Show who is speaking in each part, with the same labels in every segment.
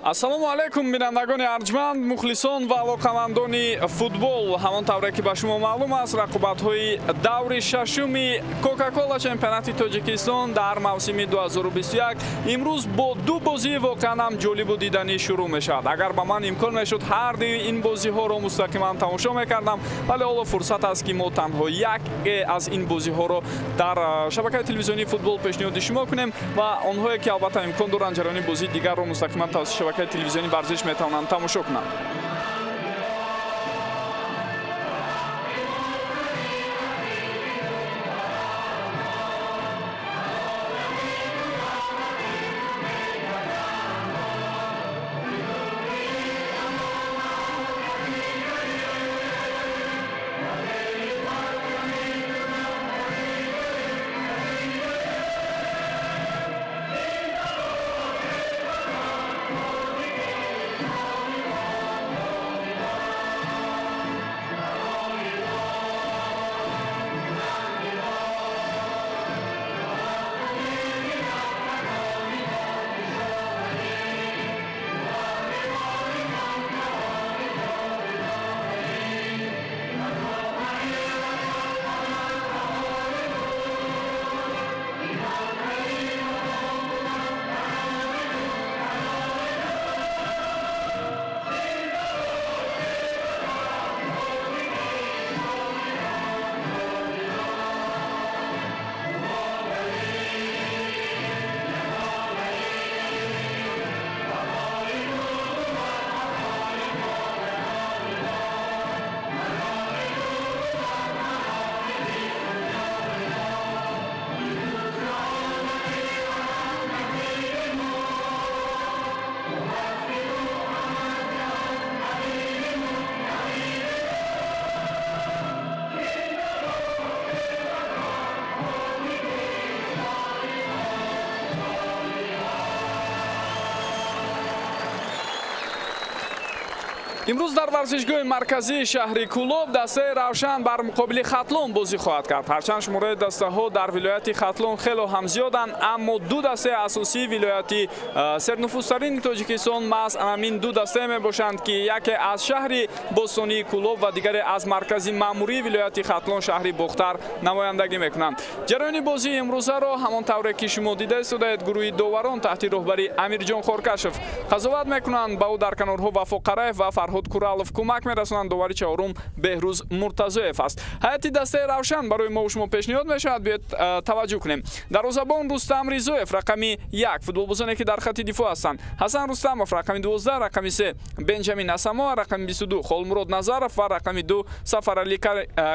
Speaker 1: Ассалому алайкум, бинандагони арҷманд, мухлисон ва алоқамандони футбол. Ҳамон тавре ки ба шумо маълум аст, рақобатҳои даври шашуми Кока-Кола чемпионати Тоҷикистон дар мавсими 2021 имрӯз бо ду бозии воқеан ҳам ҷолибу диданӣ шурӯъ мешавад. Агар ба ман имкон мешуд, ҳар дуи ин бозиҳоро мустақиман тамошо мекардам, вале ҳоло фурсат аст, ки мо танҳо яке аз ин бозиҳоро дар шабакаи телевизионии футбол пешниҳоди шумо кунем ва онҳое ки албатта имкон доранд, ҷараёни бозии дигарро мустақиман тавассути шабакаи телевизиони варзиш метавонанд тамошо кунанд. Имрӯз дар варзишгоҳи марказии шаҳри Кӯлоб дастаи Равшан бар муқобили Хатлон бозӣ хоҳад кард. Ҳарчанд шумораи дастаҳо дар вилояти Хатлон хело ҳам зиёданд, аммо ду дастаи асосии вилояти сернуфузтарини Тоҷикистон маҳз ҳамин ду дастае мебошанд, ки яке аз шаҳри бостонии Кӯлоб ва дигаре аз маркази маъмурии вилояти Хатлон, шаҳри Бохтар, намояндагӣ мекунанд. Ҷараёни бозии имрӯзаро ҳамон тавре ки шумо дида истодаед, гурӯҳи доварон таҳти роҳбарии Амирҷон Хоркашев қазоват мекунанд. Ба ӯ дар канорҳо Вафо Қараев ва Фарҳод Куралов кӯмак мерасонанд. Довари чаҳорум Беҳрӯз Муртазоев аст. Ҳайати дастаи Равшан барои мо шумо пешниҳод мешавад. Биёед таваҷҷӯҳ кунем. Дарвозабон Рустам Ризоев, рақами 1, футболбозоне ки дар хати дифоъ ҳастанд: Ҳасан Рустамов, рақами 12, рақами 3 Бенҷамин Асамоа, рақами 22 Холмурод Назаров ва рақами 2 Сафарали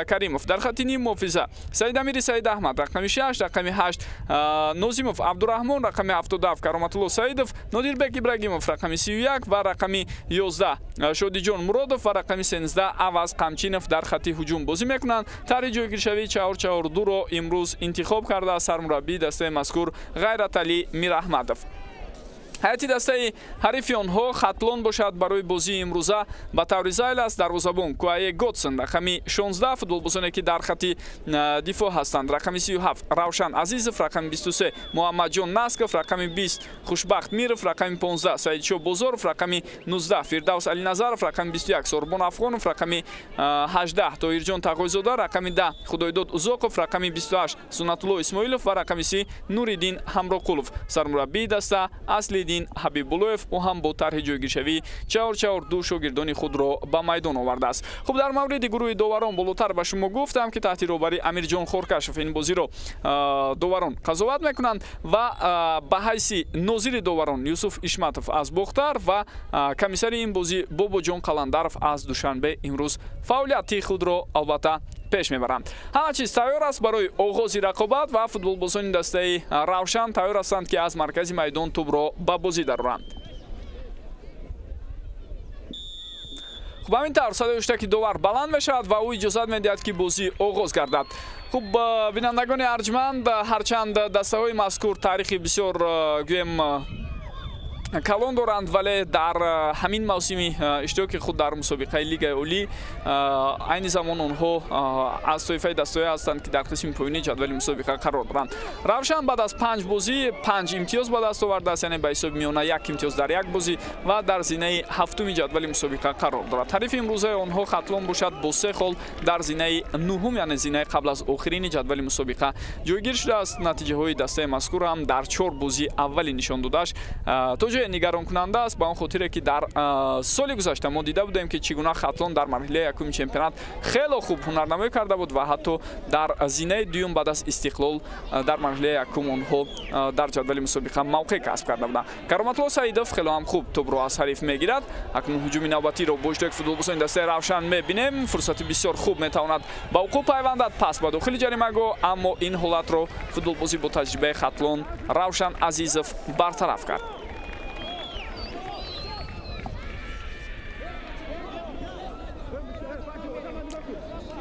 Speaker 1: Каримов. Дар хати ним муҳофиза Саидамири Саид Аҳмад, рақами 6, рақами 8 Нозимов Абдураҳмон, рақами 77 Кароматулло Саидов, Нодирбек Ибрагимов, рақами 31 ва рақами 11 Шодиҷон Муродов ва рақами 13 Аваз Қамчинов дар хати ҳуҷум бозӣ мекунанд. Тарҳи ҷойгиршавии 4-4-2-ро имрӯз интихоб кардааст сармураббии дастаи мазкур Ғайраталӣ Мираҳмадов. Ҳайати дастаи ҳарифи онҳо Хатлон бошад, барои бозии имрӯза ба таври зайл аст. Дарвозабон Куае Готсен, рақами 16, футболбозоне ки дар хати дифоъ ҳастанд: рақами 37 Равшан Азизов, рақами 23 Муҳаммадҷон Насков, рақами 20 Хушбахт Миров, рақами 15 Саидшо Бозоров, рақами 19 Фирдавс Алиназаров, рақами 21 Сорбон Афғонов, рақами 18 Тоҳирҷон Тағойзода, рақами 10 Худойдод Узоқов, рақами 28 Суннатулло Исмоилов ва рақами 30 Нуриддин Ҳамроқулов. Сармураббии даста Аслиддин Ҳабибуллоев, ӯ ҳам бо тарҳи ҷойгиршавии 4-4-2 шогирдони худро ба майдон овардааст. Хуб, дар мавриди гурӯҳи доварон болотар ба шумо гуфтам, ки таҳти роҳбарии Амирҷон Хоркашев ин бозиро доварон қазоват мекунанд ва ба ҳайси нозири доварон Юсуф Ишматов аз Бохтар ва комиссари ин бозӣ Бобоҷон Қаландаров аз Душанбе имрӯз фаъолияти худро албатта пеш мебаранд. Ҳама чиз тайёр аст барои оғози рақобат ва футболбозони дастаи Равшан тайёр ҳастанд, ки аз маркази майдон тӯбро ба бозӣ дароранд. Хуб, ҳамин тавр садои ҳуштаки довар баланд мешавад ва ӯ иҷозат медиҳад, ки бозӣ оғоз гардад. Хуб, бинандагони арҷманд, ҳарчанд дастаҳои мазкур таърихи бисёр гӯем калон доранд, вале дар ҳамин мавсими иштироки худ дар мусобиқаи Лигаи Олӣ айни замон онҳо аз тоифаи дастаҳое ҳастанд, ки дар қисми поёнии ҷадвали мусобиқа қарор доранд. Равшан баъд аз 5 бозӣ 5 имтиёз ба даст овардааст, яъне ба ҳисоби миёна 1 имтиёз дар як бозӣ ва дар зинаи ҳафтуми ҷадвали мусобиқа қарор дорад. Ҳарифи имрӯзаи онҳо Хатлон бошад бо 3 хол дар зинаи нуҳум, яъне зинаи қабл аз охирини ҷадвали мусобиқа ҷойгир шудааст. Натиҷаҳои дастаи мазкур ҳам дар 4 бозии аввали нишон додааш то ҷое нигаронкунанда аст, ба он хотире ки дар соли гузашта мо дида будем, ки чӣ гуна Хатлон дар марҳилаи якуми чемпионат хело хуб ҳунарнамоӣ карда буд ва ҳатто дар зинаи дуюм баъд аз Истиқлол дар марҳилаи якум онҳо дар ҷадвали мусобиқа мавқеъ касб карда буданд. Кароматулло Саидов хело ҳам хуб тӯбро аз ҳариф мегирад. Акнун ҳуҷуми навбатиро бо иштироки футболбозони дастаи Равшан мебинем. Фурсати бисёр хуб метавонад ба вуқӯъ пайвандад, пас ба дохили ҷаримагоҳ, аммо ин ҳолатро футболбози бо таҷрибаи Хатлон Равшан Азизов бартараф кард.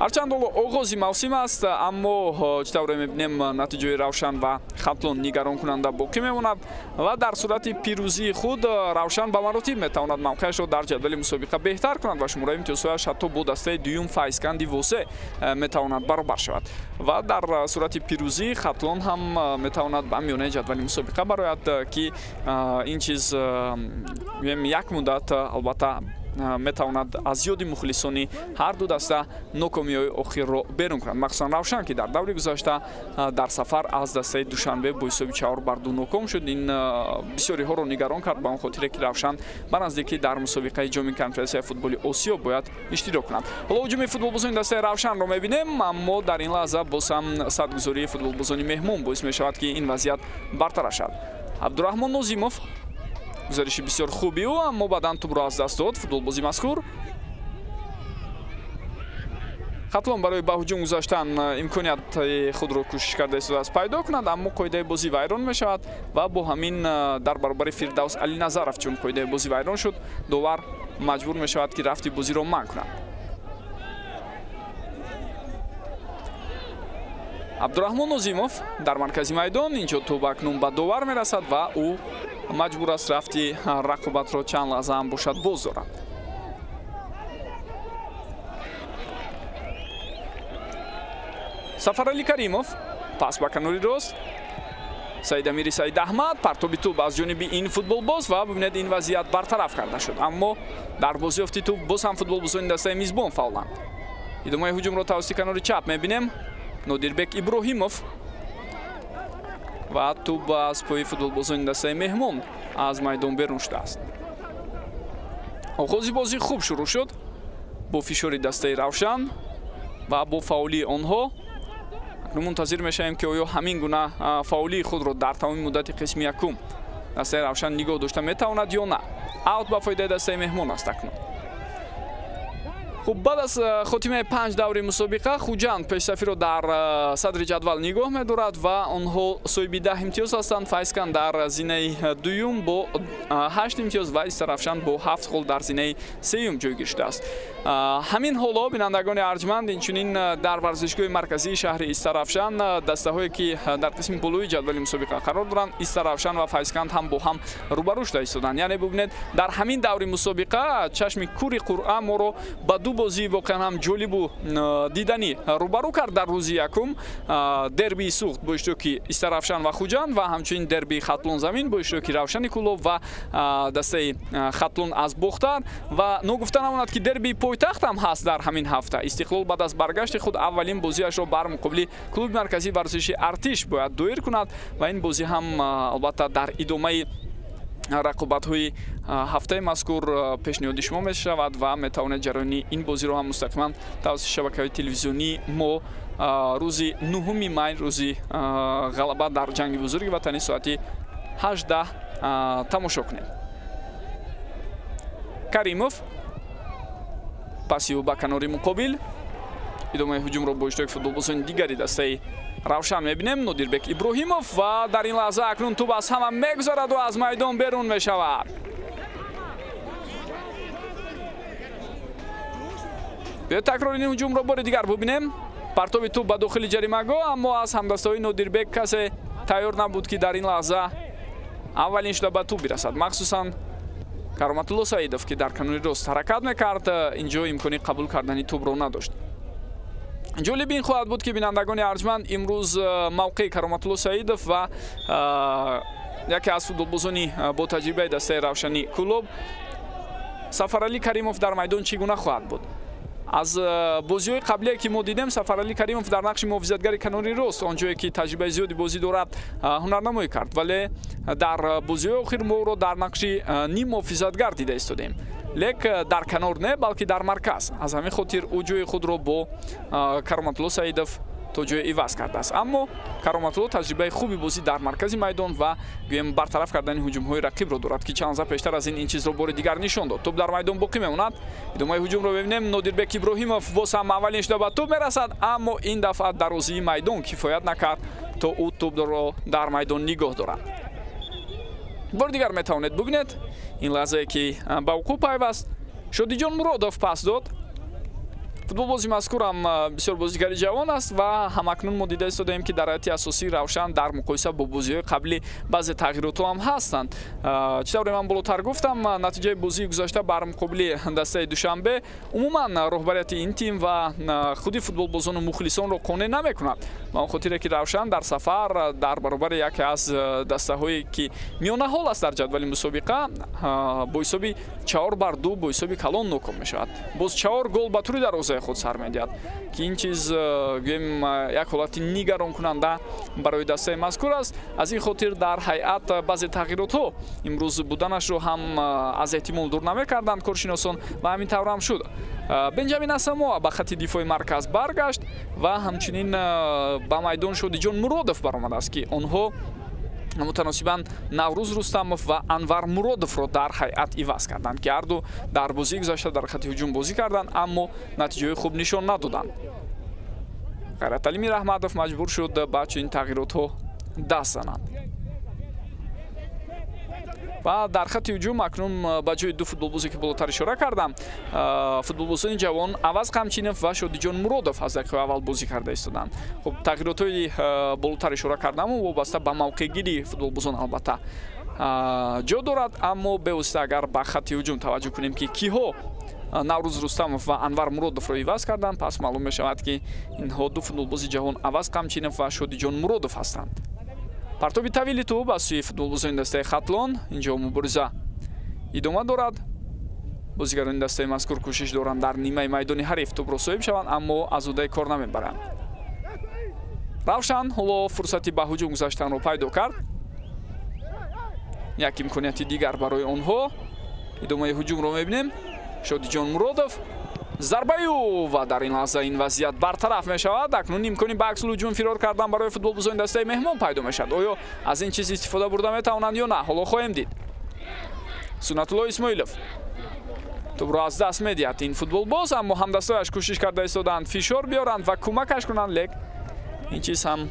Speaker 1: Ҳарчанд ҳоло оғози мавсим аст, аммо чӣ тавре мебинем, натиҷаи Равшан ва Хатлон нигаронкунанда боқӣ мемонад ва дар сурати пирӯзии худ Равшан ба маротиб метавонад мавқеашро дар ҷадвали мусобиқа беҳтар кунад ва шумораи имтиёзҳояш ҳатто бо дастаи дуюм Файзканди Восе метавонад баробар шавад. Ва дар сурати пирӯзӣ Хатлон ҳам метавонад ба миёнаи ҷадвали мусобиқа барояд, ки ин чиз як муддат албатта метавонад аз ёди мухлисони ҳар ду даста нокомиҳои охирро берун кунад. Махсусан Равшан, ки дар даври гузашта дар сафар аз дастаи Душанбе бо ҳисоби 4-2 ноком шуд. Ин бисёриҳоро нигарон кард, ба он хотире ки Равшан ба наздикӣ дар мусобиқаи ҷоми конференсияи футболи Осиё бояд иштирок кунад. Ҳоло ҳуҷуми футболбозони дастаи Равшанро мебинем, аммо дар ин лаҳза боз ҳам садгузории футболбозони меҳмон боис мешавад, ки ин вазъият бартараф шавад. Абдураҳмон Нозимов, гузариши бисёр хуби ӯ, аммо баъдан тӯбро аз даст дод футболбози мазкур. Хатлон барои ба ҳуҷум гузаштан имконияти худро кӯшиш карда истодааст пайдо кунад, аммо қоидаи бозӣ вайрон мешавад ва бо ҳамин дар баробари Фирдавс Алиназаров, чун қоидаи бозӣ вайрон шуд, довар маҷбур мешавад, ки рафти бозиро манъ кунад. Абдураҳмон Нозимов дар маркази майдон, инҷо тӯб акнун ба довар мерасад ва ӯ маҷбур аст рафти рақобатро чанд лаҳза ҳам бошад боз дорад. Сафарали Каримов пас ба канори рост, Саидамири Саид Аҳмад, партоби тӯб аз ҷониби ин футболбоз ва бибинед, ин вазъият бартараф карда шуд, аммо дар бозиёфти тӯб боз ҳам футболбозони дастаи мизбон фаъоланд. Идомаи ҳуҷумро тавассути канори чап мебинем. Нодирбек Иброҳимов ва тӯб аз пои футболбозони дастаи меҳмон аз майдон берун шудааст. Оғози бозӣ хуб шурӯъ шуд бо фишори дастаи Равшан ва бо фаъолии онҳо. Акнун мунтазир мешавем, ки оё ҳамин гуна фаъолии худро дар тамоми муддати қисми якум дастаи Равшан нигоҳ дошта метавонад ё на. Аут ба фоидаи дастаи меҳмон аст акнун. Хуб, баъд аз хотимаи 5 даври мусобиқа Хуҷанд пешсафиро дар садри ҷадвал нигоҳ медорад ва онҳо соҳиби 10 имтиёз ҳастанд. Файзканд дар зинаи дуюм бо 8 имтиёз ва Истаравшан бо 7 хол дар зинаи сеюм ҷойгир шудааст. Ҳамин ҳоло, бинандагони арҷманд, инчунин дар варзишгоҳи марказии шаҳри Истаравшан дастаҳое ки дар қисми болои ҷадвали мусобиқа қарор доранд, Истаравшан ва Файзканд ҳам бо ҳам рӯбарӯ шуда истоданд. Яъне бубинед, дар ҳамин даври мусобиқа чашми кури қуръа моро ба ду бозии воқеан ҳам ҷолибу диданӣ рӯбарӯ кард. Дар рӯзи якум дербии Суғд бо иштироки Истаравшан ва Хуҷанд ва ҳамчунин дербии Хатлон замин бо иштироки Равшани Кӯлоб ва дастаи Хатлон аз Бохтар. Ва ногуфта намонад, ки дербии пойтахт ҳам ҳаст дар ҳамин ҳафта. Истиқлол баъд аз баргашти худ аввалин бозиашро бар муқобили клуби марказии варзиши Артиш бояд доир кунад ва ин бозӣ ҳам албатта дар идомаи рақобатҳои ҳафтаи мазкур пешниҳоди шумо мешавад ва метавонед ҷараёни ин бозиро ҳам мустақиман тавассути шабакаҳои телевизионии мо рӯзи 9 май, рӯзи ғалаба дар ҷанги бузурги ватанӣ соати 18 тамошо кунед. Каримов паси ӯ ба канори муқобил, идомаи ҳуҷумро бо иштироки футболбозони дигари дастаи Равшан мебинем. Нодирбек Иброҳимов ва дар ин лаҳза акнун тӯб аз ҳама мегузараду аз майдон берун мешавад. Биёед такрори ин ҳуҷумро бори дигар бубинем. Партоби тӯб ба дохили ҷаримагоҳ, аммо аз ҳамдастаҳои Нодирбек касе тайёр набуд, ки дар ин лаҳза Аввалин шуда ба тӯб бирасад. Махсусан Кароматулло Саидов, ки дар канори рост ҳаракат мекард, инҷо имкони қабул кардани тӯбро надошт. Ҷолиб ин хоҳад буд, ки бинандагони арҷманд, имрӯз мавқеи Кароматулло Саидов ва яке аз футболбозони бо таҷрибаи дастаи Равшани Кӯлоб Сафаралӣ Каримов дар майдон чӣ гуна хоҳад буд. Аз бозиҳои қаблие, ки мо дидем, Сафаралӣ Каримов дар нақши муҳофизатгари канори рост, он ҷое ки таҷрибаи зиёди бозӣ дорад, ҳунарнамоӣ кард, вале дар бозиҳои охир мо ӯро дар нақши ним муҳофизатгар дида истодем, лек дар канор не, балки дар марказ. Аз ҳамин хотир ӯ ҷои худро бо Кароматулло Саидов то ҷое иваз кардааст. Аммо Кароматулло таҷрибаи хуби бозӣ дар маркази майдон ва гӯем бартараф кардани ҳуҷумҳои рақибро дорад, ки чанд лаҳза пештар аз ин чизро бори дигар нишон дод. Тӯб дар майдон боқӣ мемонад. Идомаи ҳуҷумро мебинем. Нодирбек Иброҳимов боз ҳам аввалин шуда ба тӯб мерасад, аммо ин дафъа дарозии майдон кифоят накард, то ӯ тӯбро дар майдон нигоҳ дорад. Бори дигар метавонед бубинед ин лаҳзае, ки ба вуқӯъ пайваст. Шодиҷон Муродов пас дод. Футболбози мазкур ҳам бисёр бозигари ҷавон аст ва ҳамакнун мо дида истодаем, ки дар ҳайати асосии Равшан дар муқоиса бо бозиҳои қаблӣ баъзе тағйиротҳо ҳам ҳастанд. Чӣ тавре ман болотар гуфтам, натиҷаи бозии гузашта бар муқобили дастаи Душанбе умуман роҳбарияти ин тим ва худи футболбозону мухлисонро қонеъ намекунад. Ба он хотире ки Равшан дар сафар дар баробари яке аз дастаҳое, ки миёнаҳол аст дар ҷадвали мусобиқа, бо ҳисоби 4-2 бо ҳисоби калон ноком мешавад. Боз 4 гол ба тури дарвозаи худ сар медиҳад, ки ин чиз гӯем як ҳолати нигаронкунанда барои дастаи мазкур аст. Аз ин хотир дар ҳайат баъзе тағйиротҳо имрӯз буданашро ҳам аз эҳтимол дур намекарданд коршиносон ва ҳамин тавр ҳам шуд. Бенҷамин Асамоа ба хати дифои марказ баргашт ва ҳамчунин ба майдон Шодиҷон Муродов баромадааст, ки онҳо мутаносибан Наврӯз Рустамов ва Анвар Муродовро дар ҳайат иваз карданд, ки ҳарду дар бозии гузашта дар хати ҳуҷум бозӣ карданд, аммо натиҷаҳои хуб нишон надоданд. Ғайраталӣ Мираҳмадов маҷбур шуд ба чунин тағйиротҳо даст занад. Ва дар хати ҳуҷум акнун ба ҷои ду футболбозе, ки болотар ишора кардам, футболбозони ҷавон Аваз Қамчинов ва Шодиҷон Муродов аз дақиқаи аввал бозӣ карда истоданд. Хуб, тағйиротҳои болотар ишора кардаму вобаста ба мавқеъгирии футболбозон албатта ҷо дорад, аммо бевосита агар ба хати ҳуҷум таваҷҷӯҳ кунем, ки киҳо Наврӯз Рустамов ва Анвар Муродовро иваз карданд, пас маълум мешавад, ки инҳо ду футболбози ҷавон Аваз Қамчинов ва Шодиҷон Муродов ҳастанд. Партоби тавили тӯб аз сӯи футболбозони дастаи Хатлон. Инҷо мубориза идома дорад. Бозигарони дастаи мазкур кӯшиш доранд дар нимаи майдони ҳариф тӯбро соҳиб шаванд, аммо аз уҳдаи кор намебаранд. Равшан ҳоло фурсати ба ҳуҷум гузаштанро пайдо кард. Як имконияти дигар барои онҳо. Идомаи ҳуҷумро мебинем. Шодиҷон Муродов зарбаи ӯ ва дар ин лаҳза ин вазъият бартараф мешавад. Акнун имкони ба аксул ҳуҷум фирор кардан барои футболбозони дастаи меҳмон пайдо мешавад. Оё аз ин чиз истифода бурда метавонанд ё на, ҳоло хоҳем дид. Суннатулло Исмоилов тӯбро аз даст медиҳад ин футболбоз, аммо ҳамдастояш кӯшиш карда истоданд фишор биёранд ва кӯмакаш кунанд, лек ин чиз ҳам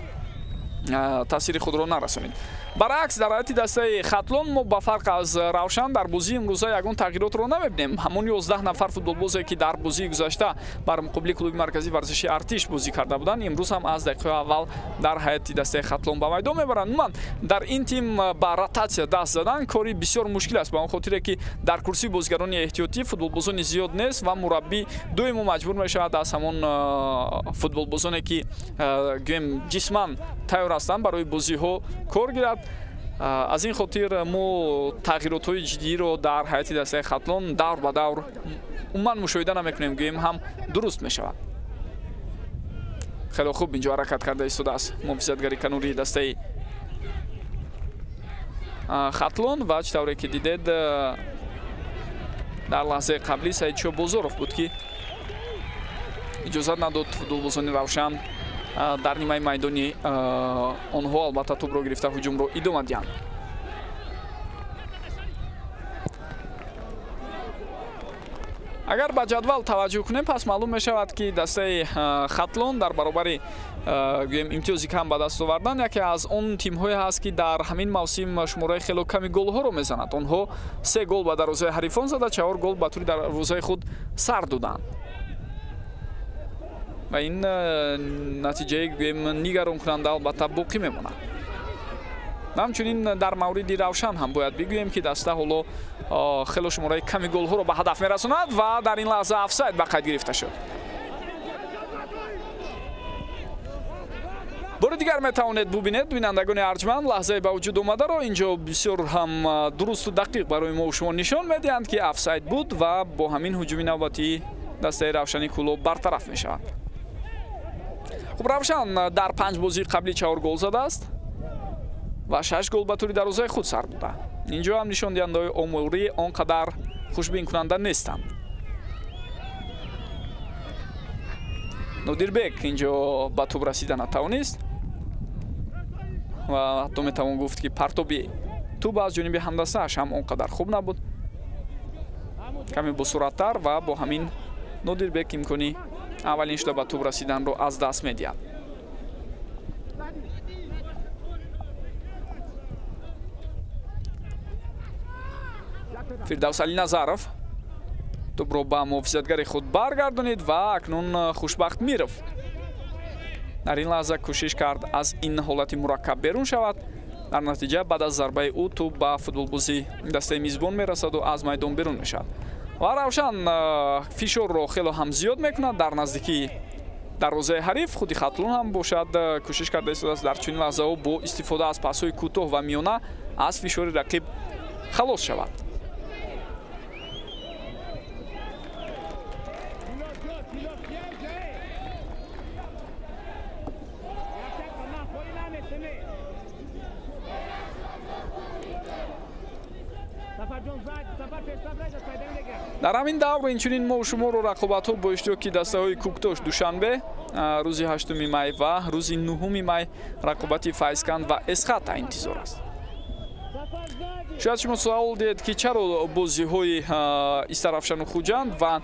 Speaker 1: таъсири худро нарасонид. Баръакс, дар ҳайати дастаи Хатлон мо ба фарқ аз Равшан дар бозии имрӯза ягон тағйиротро намебинем. Ҳамон 11 нафар футболбозе, ки дар бозии гузашта бар муқобили клуби марказии варзиши Артиш бозӣ карда буданд, имрӯз ҳам аз дақиқаи аввал дар ҳайати дастаи Хатлон ба майдон мебаранд. Умуман дар ин тим ба ротатсия даст задан кори бисёр мушкил аст, ба он хотире ки дар курсии бозигарони эҳтиётӣ футболбозони зиёд нест ва мураббӣ доимо маҷбур мешавад аз ҳамон футболбозоне, ки гӯем ҷисман тайёр ҳастанд, барои бозиҳо кор гирад. Аз ин хотир мо тағйиротҳои ҷиддиро дар ҳайати дастаи Хатлон давр ба давр умуман мушоҳида намекунем, гӯем ҳам дуруст мешавад. Хеле хуб инҷо ҳаракат карда истодааст муҳофизатгари канории дастаи Хатлон ва чӣ тавре ки дидед, дар лаҳзаи қаблӣ Саидшо Бозоров буд, ки иҷозат надод футболбозони Равшан дар нимаи майдони онҳо албатта тӯбро гирифта ҳуҷумро идома диҳанд. Агар ба ҷадвал таваҷҷӯҳ кунем, пас маълум мешавад, ки дастаи Хатлон дар баробари гӯем имтиёзи кам ба даст овардан яке аз он тимҳое ҳаст, ки дар ҳамин мавсим шумораи хело ками голҳоро мезанад. Онҳо 3 гол ба дарвозаи ҳарифон зада, 4 гол ба тури дарвозаи худ сар доданд. Ва ин натиҷаи гӯем нигаронкунанда албатта боқӣ мемонад. Ҳамчунин дар мавриди Равшан ҳам бояд бигӯем, ки даста ҳоло хело шумораи ками голҳоро ба ҳадаф мерасонад ва дар ин лаҳза офсайд ба қайд гирифта шуд. Бори дигар метавонед бубинед, бинандагони арҷманд, лаҳзаи ба вуҷуд омадаро. Инҷо бисёр ҳам дурусту дақиқ барои мо шумо нишон медиҳанд, ки офсайд буд ва бо ҳамин ҳуҷуми навбатии дастаи Равшани Кӯлоб бартараф мешавад. Хуб, Равшан дар 5 бозии қаблӣ 4 гол задааст ва 6 гол ба тури дарвозаи худ сар буда. Инҷо ҳам нишондиҳандаҳои оморӣ он қадар хушбинкунанда нестанд. Нодирбек инҷо ба тӯб расида натавонист ва ҳатто метавон гуфт, ки партоби тӯб аз ҷониби ҳамдастааш ҳам он қадар хуб набуд. Каме босуръаттар ва бо ҳамин Нодирбек имкони аввалин шуда ба тӯб расиданро аз даст медиҳад. Фирдавс Алиназаров тӯбро ба муҳофизатгари худ баргардонид ва акнун Хушбахт Миров дар ин лаҳза кӯшиш кард аз ин ҳолати мураккаб берун шавад. Дар натиҷа баъд аз зарбаи ӯ тӯб ба футболбози дастаи мизбон мерасаду аз майдон берун мешавад. Ва Равшан фишорро хело ҳам зиёд мекунад дар наздикии дарвозаи ҳариф. Худи Хатлон ҳам бошад кӯшиш карда истодааст дар чунин лаҳзаҳо бо истифода аз пасҳои кӯтоҳ ва миёна аз фишори рақиб халос шавад. Дар ҳамин давр инчунин мо шуморо рақобатҳо бо иштироки дастаҳои Кӯктош Душанбе рӯзи 8 май ва рӯзи 9 май рақобати Файзканд ва Эсхата интизор аст. Шояд шумо суол диҳед, ки чаро бозиҳои Истаравшану Хуҷанд ва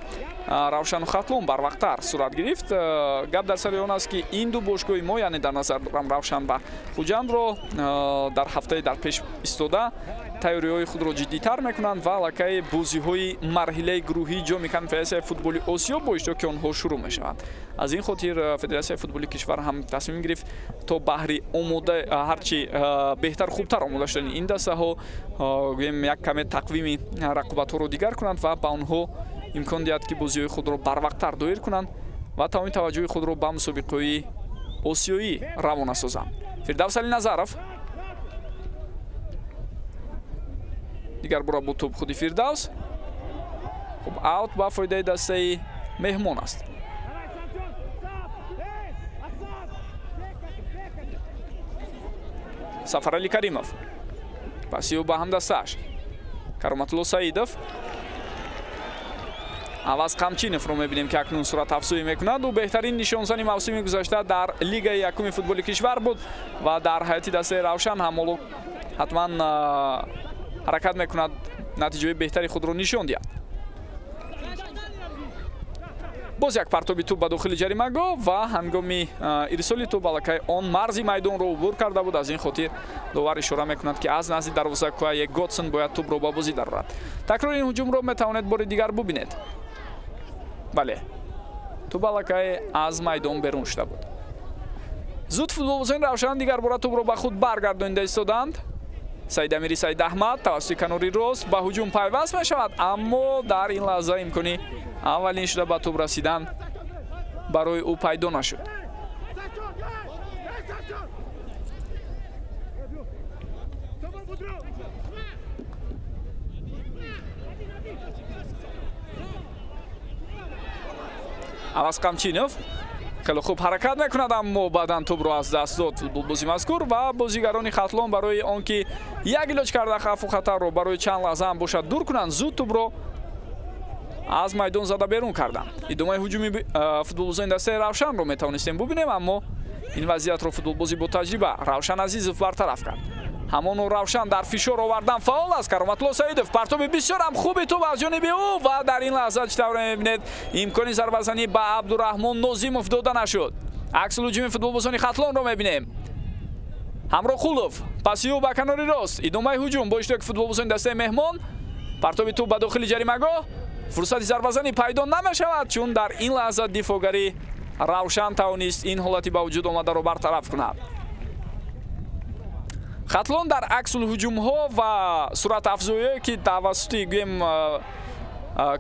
Speaker 1: Равшану Хатлон барвақттар сурат гирифт. Гап дар сари он аст, ки ин ду бошгоҳи мо, яъне дар назар дорам Равшан ва Хуҷандро, дар ҳафтаи дар пеш истода тайёриҳои худро ҷиддитар мекунанд ва аллакай бозиҳои марҳилаи гурӯҳии ҷоми конфедератсияи футболи Осиё бо иштироки онҳо шурӯъ мешаванд. Аз ин хотир Федератсияи футболи кишвар ҳам тасмим гирифт то баҳри омода ҳарчи беҳтар хубтар омода шудани ин дастаҳо гӯем як каме тақвими рақобатҳоро дигар кунанд ва ба онҳо имкон диҳад, ки бозиҳои худро барвақттар доир кунанд ва тамоми таваҷҷӯҳи худро ба мусобиқаҳои осиёӣ равона созанд. Фирдавс Алиназаров дигар бора бо тӯб худи Фирдавс. Хуб, аут ба фоидаи дастаи меҳмон аст. Сафарали Каримов паси ӯ ба ҳамдастааш Кароматулло Саидов. Аваз Қамчиновро мебинем, ки акнун суратафзоӣ мекунад. Ӯ беҳтарин нишонзани мавсими гузашта дар лигаи якуми футболи кишвар буд ва дар ҳайати дастаи Равшан ҳам ҳоло ҳатман ҳаракат мекунад натиҷаи беҳтари худро нишон диҳад. Боз як партоби тӯб ба дохили ҷаримагоҳ ва ҳангоми ирсоли тӯб аллакай он марзи майдонро убур карда буд. Аз ин хотир довар ишора мекунад, ки аз назди дарвоза Куае Готсон бояд тӯбро ба бозӣ дарорад. Такрори ин ҳуҷумро метавонед бори дигар бубинед. Бале, тӯб аллакай аз майдон берун шуда буд. Зуд футболбозони Равшан дигар бора тӯбро ба худ баргардонида истоданд. Саидамири Саид Аҳмад тавассути канори рост ба ҳуҷум пайваст мешавад, аммо дар ин лаҳза имкони аввалин шуда ба тӯб расидан барои ӯ пайдо нашуд. Аваз Қамчинов хеле хуб ҳаракат мекунад, аммо баъдан тӯбро аз даст дод футболбози мазкур ва бозигарони Хатлон барои он ки як илоҷ карда хавфу хатарро барои чанд лаҳза ҳам бошад дур кунанд, зуд тӯбро аз майдон зада берун карданд. Идомаи ҳуҷуми футболбозони дастаи Равшанро метавонистем бубинем, аммо ин вазъиятро футболбози бо таҷриба Равшан Азизов бартараф кард. Ҳамоно Равшан дар фишор овардан фаъол аст. Кароматулло Саидов партоби бисёр ҳам хуби тӯб аз ҷониби ӯ ва дар ин лаҳза чӣ тавр мебинед имкони зарбазанӣ ба Абдураҳмон Нозимов дода нашуд. Аксулҳуҷуми футболбозони Хатлонро мебинем. Ҳамроқулов паси ӯ ба канори рост. Идомаи ҳуҷум бо иштироки футболбозони дастаи меҳмон. Партоби тӯб ба дохили ҷаримагоҳ. Фурсати зарбазанӣ пайдо намешавад, чун дар ин лаҳза дифоъгари Равшан тавонист ин ҳолати ба вуҷуд омадаро бартараф кунад. Хатлон дар аксулҳуҷумҳо ва суръатафзоиҳое, ки тавассути гӯем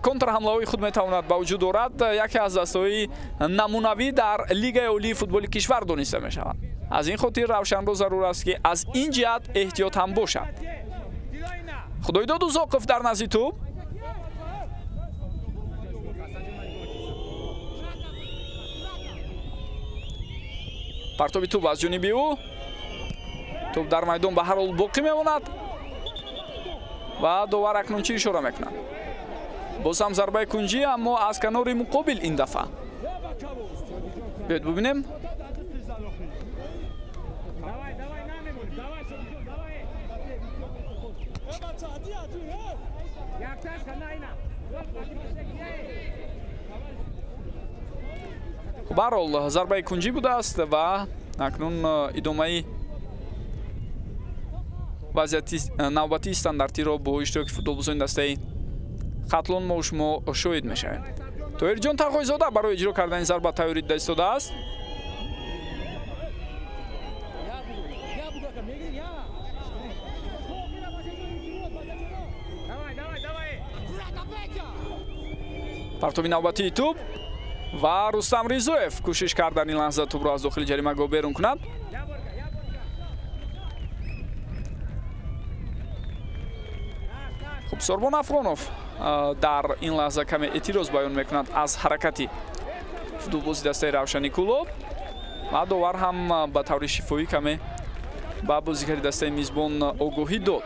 Speaker 1: контрҳамлаҳои худ метавонад ба вуҷуд орад, яке аз дастаҳои намунавӣ дар Лигаи олии футболи кишвар дониста мешавад. Аз ин хотир Равшанро зарур аст, ки аз ин ҷиҳат эҳтиёт ҳам бошад. Худойдод Узоқов дар назди тӯб. Партоби тӯб аз ҷониби ӯ. Тӯб дар майдон ба ҳар ҳол боқӣ мемонад ва довар акнун чӣ ишора мекунад? Боз ҳам зарбаи кунҷӣ, аммо аз канори муқобил ин дафъа. Биёед бубинем. Ба ҳар ҳол зарбаи кунҷӣ будааст ва акнун идомаи вазъияти навбатии стандартиро бо иштироки футболбозони дастаи Хатлон мо шумо шоҳид мешавем. Тоҳирҷон Тағойзода барои иҷро кардани зарба тайёрӣ дида истодааст. Партоби навбатии тӯб ва Рустам Ризоев кӯшиш кард дар ин лаҳза тӯбро аз дохили ҷаримагоҳ берун кунад. Хуб, Сорбон Афғонов дар ин лаҳза каме эътироз баён мекунад аз ҳаракати футболбози дастаи Равшани Кӯлоб ва довар ҳам ба таври шифоӣ каме ба бозигари дастаи мизбон огоҳӣ дод.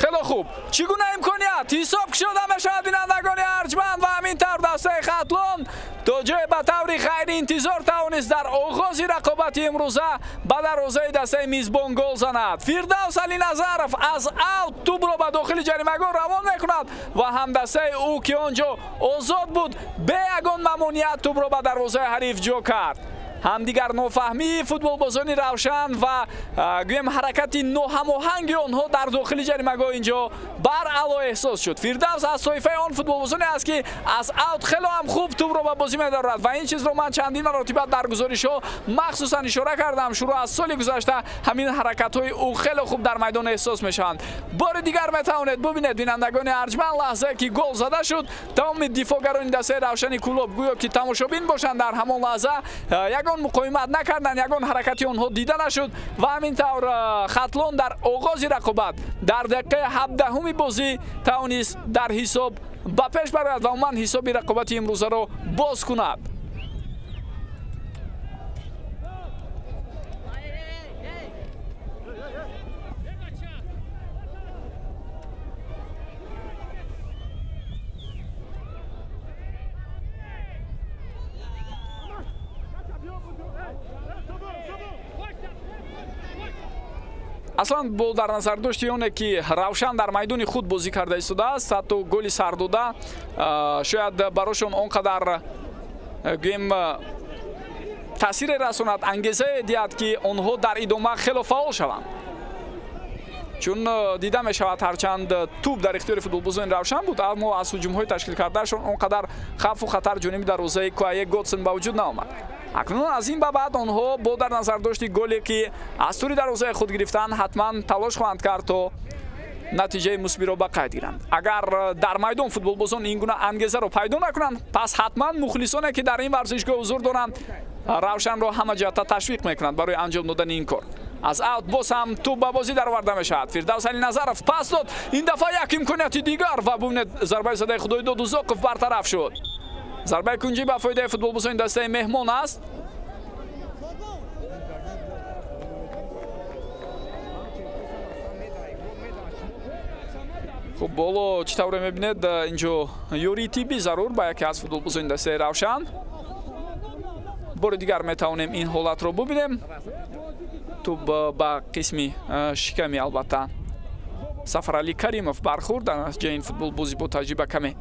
Speaker 1: Хеле хуб, чӣ гуна имконият ҳисоб кушода мешавад, бинандагони арҷманд, ва ҳамин тавр дастаи Хатлон то ҷое ба таври ғайриинтизор тавонист дар оғози рақобати имрӯза ба дарвозаи дастаи мизбон гол занад. Фирдавс Алиназаров аз аут тӯбро ба дохили ҷаримагоҳ равон мекунад ва ҳамдастаи ӯ, ки он ҷо озод буд, бе ягон мамоният тӯбро ба дарвозаи ҳариф ҷо кард. Ҳамдигар нофаҳмии футболбозони Равшан ва гӯем ҳаракати ноҳамоҳанги онҳо дар дохили ҷаримагоҳ инҷо баръало эҳсос шуд. Фирдавс аз тоифаи он футболбозоне аст, ки аз аут хело ҳам хуб тӯбро ба бозӣ медарорад ва ин чизро ман чандин маротиба дар гузоришҳо махсусан ишора кардам. Шурӯъ аз соли гузашта ҳамин ҳаракатҳои ӯ хело хуб дар майдон эҳсос мешаванд. Бори дигар метавонед бубинед, бинандагони арҷманд, лаҳзае ки гол зада шуд, тамоми дифоъгарони дастаи Равшани Кӯлоб гӯё ки тамошобин бошанд, дар ҳамон лаҳза ягон муқовимат накарданд, ягон ҳаракати онҳо дида нашуд ва ҳамин тавр Хатлон дар оғози рақобат дар дақиқаи 17-уми бозӣ тавонист дар ҳисоб ба пеш барояд ва умуман ҳисоби рақобати имрӯзаро боз кунад. Аслан бо дар назар дошти оне, ки Равшан дар майдони худ бозӣ карда истодааст, ҳатто голи сардода шояд барошон он қадар гӯем таъсире расонад, ангезае диҳад, ки онҳо дар идома хело фаъол шаванд. Чун дида мешавад, ҳарчанд тӯб дар ихтиёри футболбозони Равшан буд, аммо аз ҳуҷумҳои ташкил кардаашон он қадар хавфу хатар ҷониби дарвозаи Куае Готсен ба вуҷуд наомад. Акнун аз ин ба баъд онҳо бо дар назардошти голе, ки аз тури дарвозаи худ гирифтанд, ҳатман талош хоҳанд кард то натиҷаи мусбиро ба қайд гиранд. Агар дар майдон футболбозон ин гуна ангезаро пайдо накунанд, пас ҳатман мухлисоне, ки дар ин варзишгоҳ ҳузур доранд, Равшанро ҳама ҷиҳата ташвиқ мекунанд барои анҷом додани ин кор. Аз аут боз ҳам тӯб ба бозӣ дароварда мешавад. Фирдавс Алиназаров пас дод, ин дафъа як имконияти дигар ва бубинед, зарбаи задаи Худойдод Узоқов бартараф шуд. Зарбаи кунҷӣ ба фоидаи футболбозони дастаи меҳмон аст. Хуб, боло чӣ тавре мебинед, инҷо ёрии тиббӣ зарур ба яке аз футболбозони дастаи Равшан. Бори дигар метавонем ин ҳолатро бубинем. Тӯб ба қисми шиками албатта Сафаралӣ Каримов бархӯрд. Дар натиҷаи ин футболбозӣ бо таҷриба каме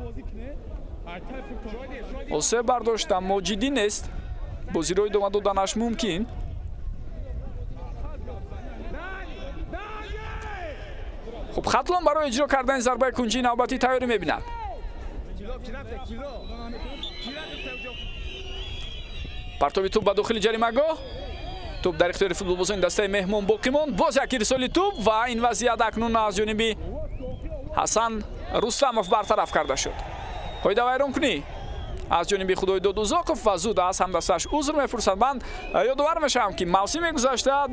Speaker 1: осеб бардошт, аммо ҷиддӣ нест. Бозиро идома доданаш мумкин. Хуб, Хатлон барои иҷро кардани зарбаи кунҷии навбатӣ тайёрӣ мебинад. Партоби тӯб ба дохили ҷаримагоҳ. Тӯп дар ихтиёри футболбозони дастаи меҳмон боқӣ монд. Боз як ирсоли тӯп ва ин вазъият акнун аз ҷониби Ҳасан Рустамов бартараф карда шуд. Қоидавайронкунӣ аз ҷониби Худойдод Узоқов ва зуд аз ҳамдастааш узр мепурсад. Ман ёдовар мешавам, ки мавсими гузашта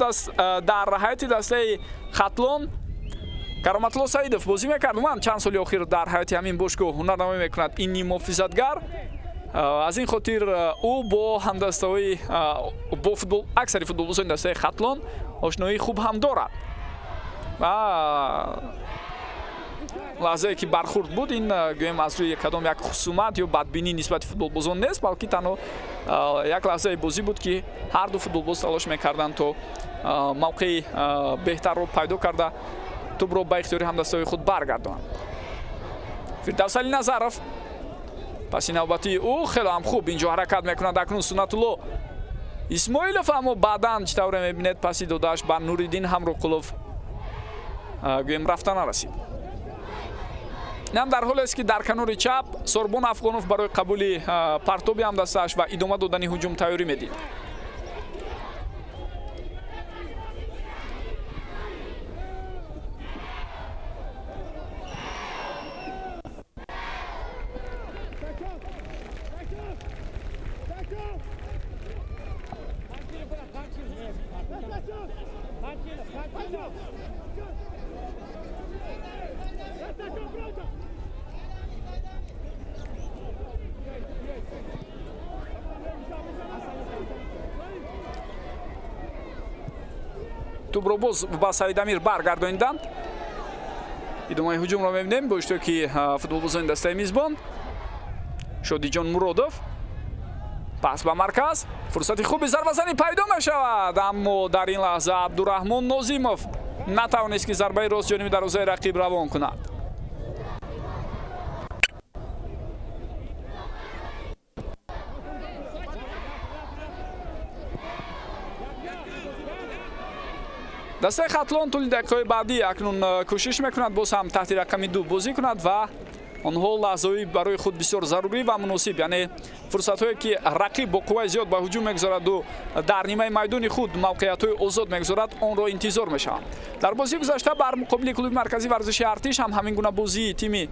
Speaker 1: дар ҳайати дастаи Хатлон Кароматулло Саидов бозӣ мекард. Умуман чанд соли охир дар ҳайати ҳамин бошгоҳ ҳунарнамоӣ мекунад ин ниммуҳофизатгар. Аз ин хотир ӯ бо ҳамдастаҳои бо футбол аксари футболбозони дастаи Хатлон ошноии хуб ҳам дорад. Ва лаҳзае ки бархурд буд, ин гӯем аз рӯи кадом як хусумат ё бадбинӣ нисбати футболбозон нест, балки танҳо як лаҳзаи бозӣ буд, ки ҳар ду футболбоз талош мекарданд то мавқеи беҳтарро пайдо карда тӯбро ба ихтиёри ҳамдастаҳои худ баргардонанд. Фирдавсали Назаров паси навбатии ӯ хеле ҳам хуб инҷо ҳаракат мекунад. Акнун Суннатулло Исмоилов, аммо баъдан чӣ тавре мебинед, паси додааш ба Нуриддин Ҳамроқулов гӯем рафта нарасид. Инам дар ҳолест, ки дар канори чап Сорбон Афғонов барои қабули партоби ҳамдастааш ва идома додани ҳуҷум тайёрӣ медид. Тӯбро боз ба Саидамир баргардониданд. Идомаи ҳуҷумро мебинем бо иштироки футболбозони дастаи мизбон. Шодиҷон Муродов пас ба марказ, фурсати хуби зарбазанӣ пайдо мешавад, аммо дар ин лаҳза Абдураҳмон Нозимов натавонист, ки зарбаи рост ҷониби дарвозаи рақиб равон кунад. Дастаи Хатлон тӯли дақиқаҳои баъдӣ акнун кӯшиш мекунад боз ҳам таҳти рақами 2 бозӣ кунад ва онҳо лаҳзаҳои барои худ бисёр зарурӣ ва муносиб, яъне фурсатҳое ки рақиб бо қувваи зиёд ба ҳуҷум мегузораду дар нимаи майдони худ мавқеиятҳои озод мегузорад, онро интизор мешаванд. Дар бозии гузашта бар муқобили клуби марказии варзиши Артиш ҳам ҳамин гуна бозии тими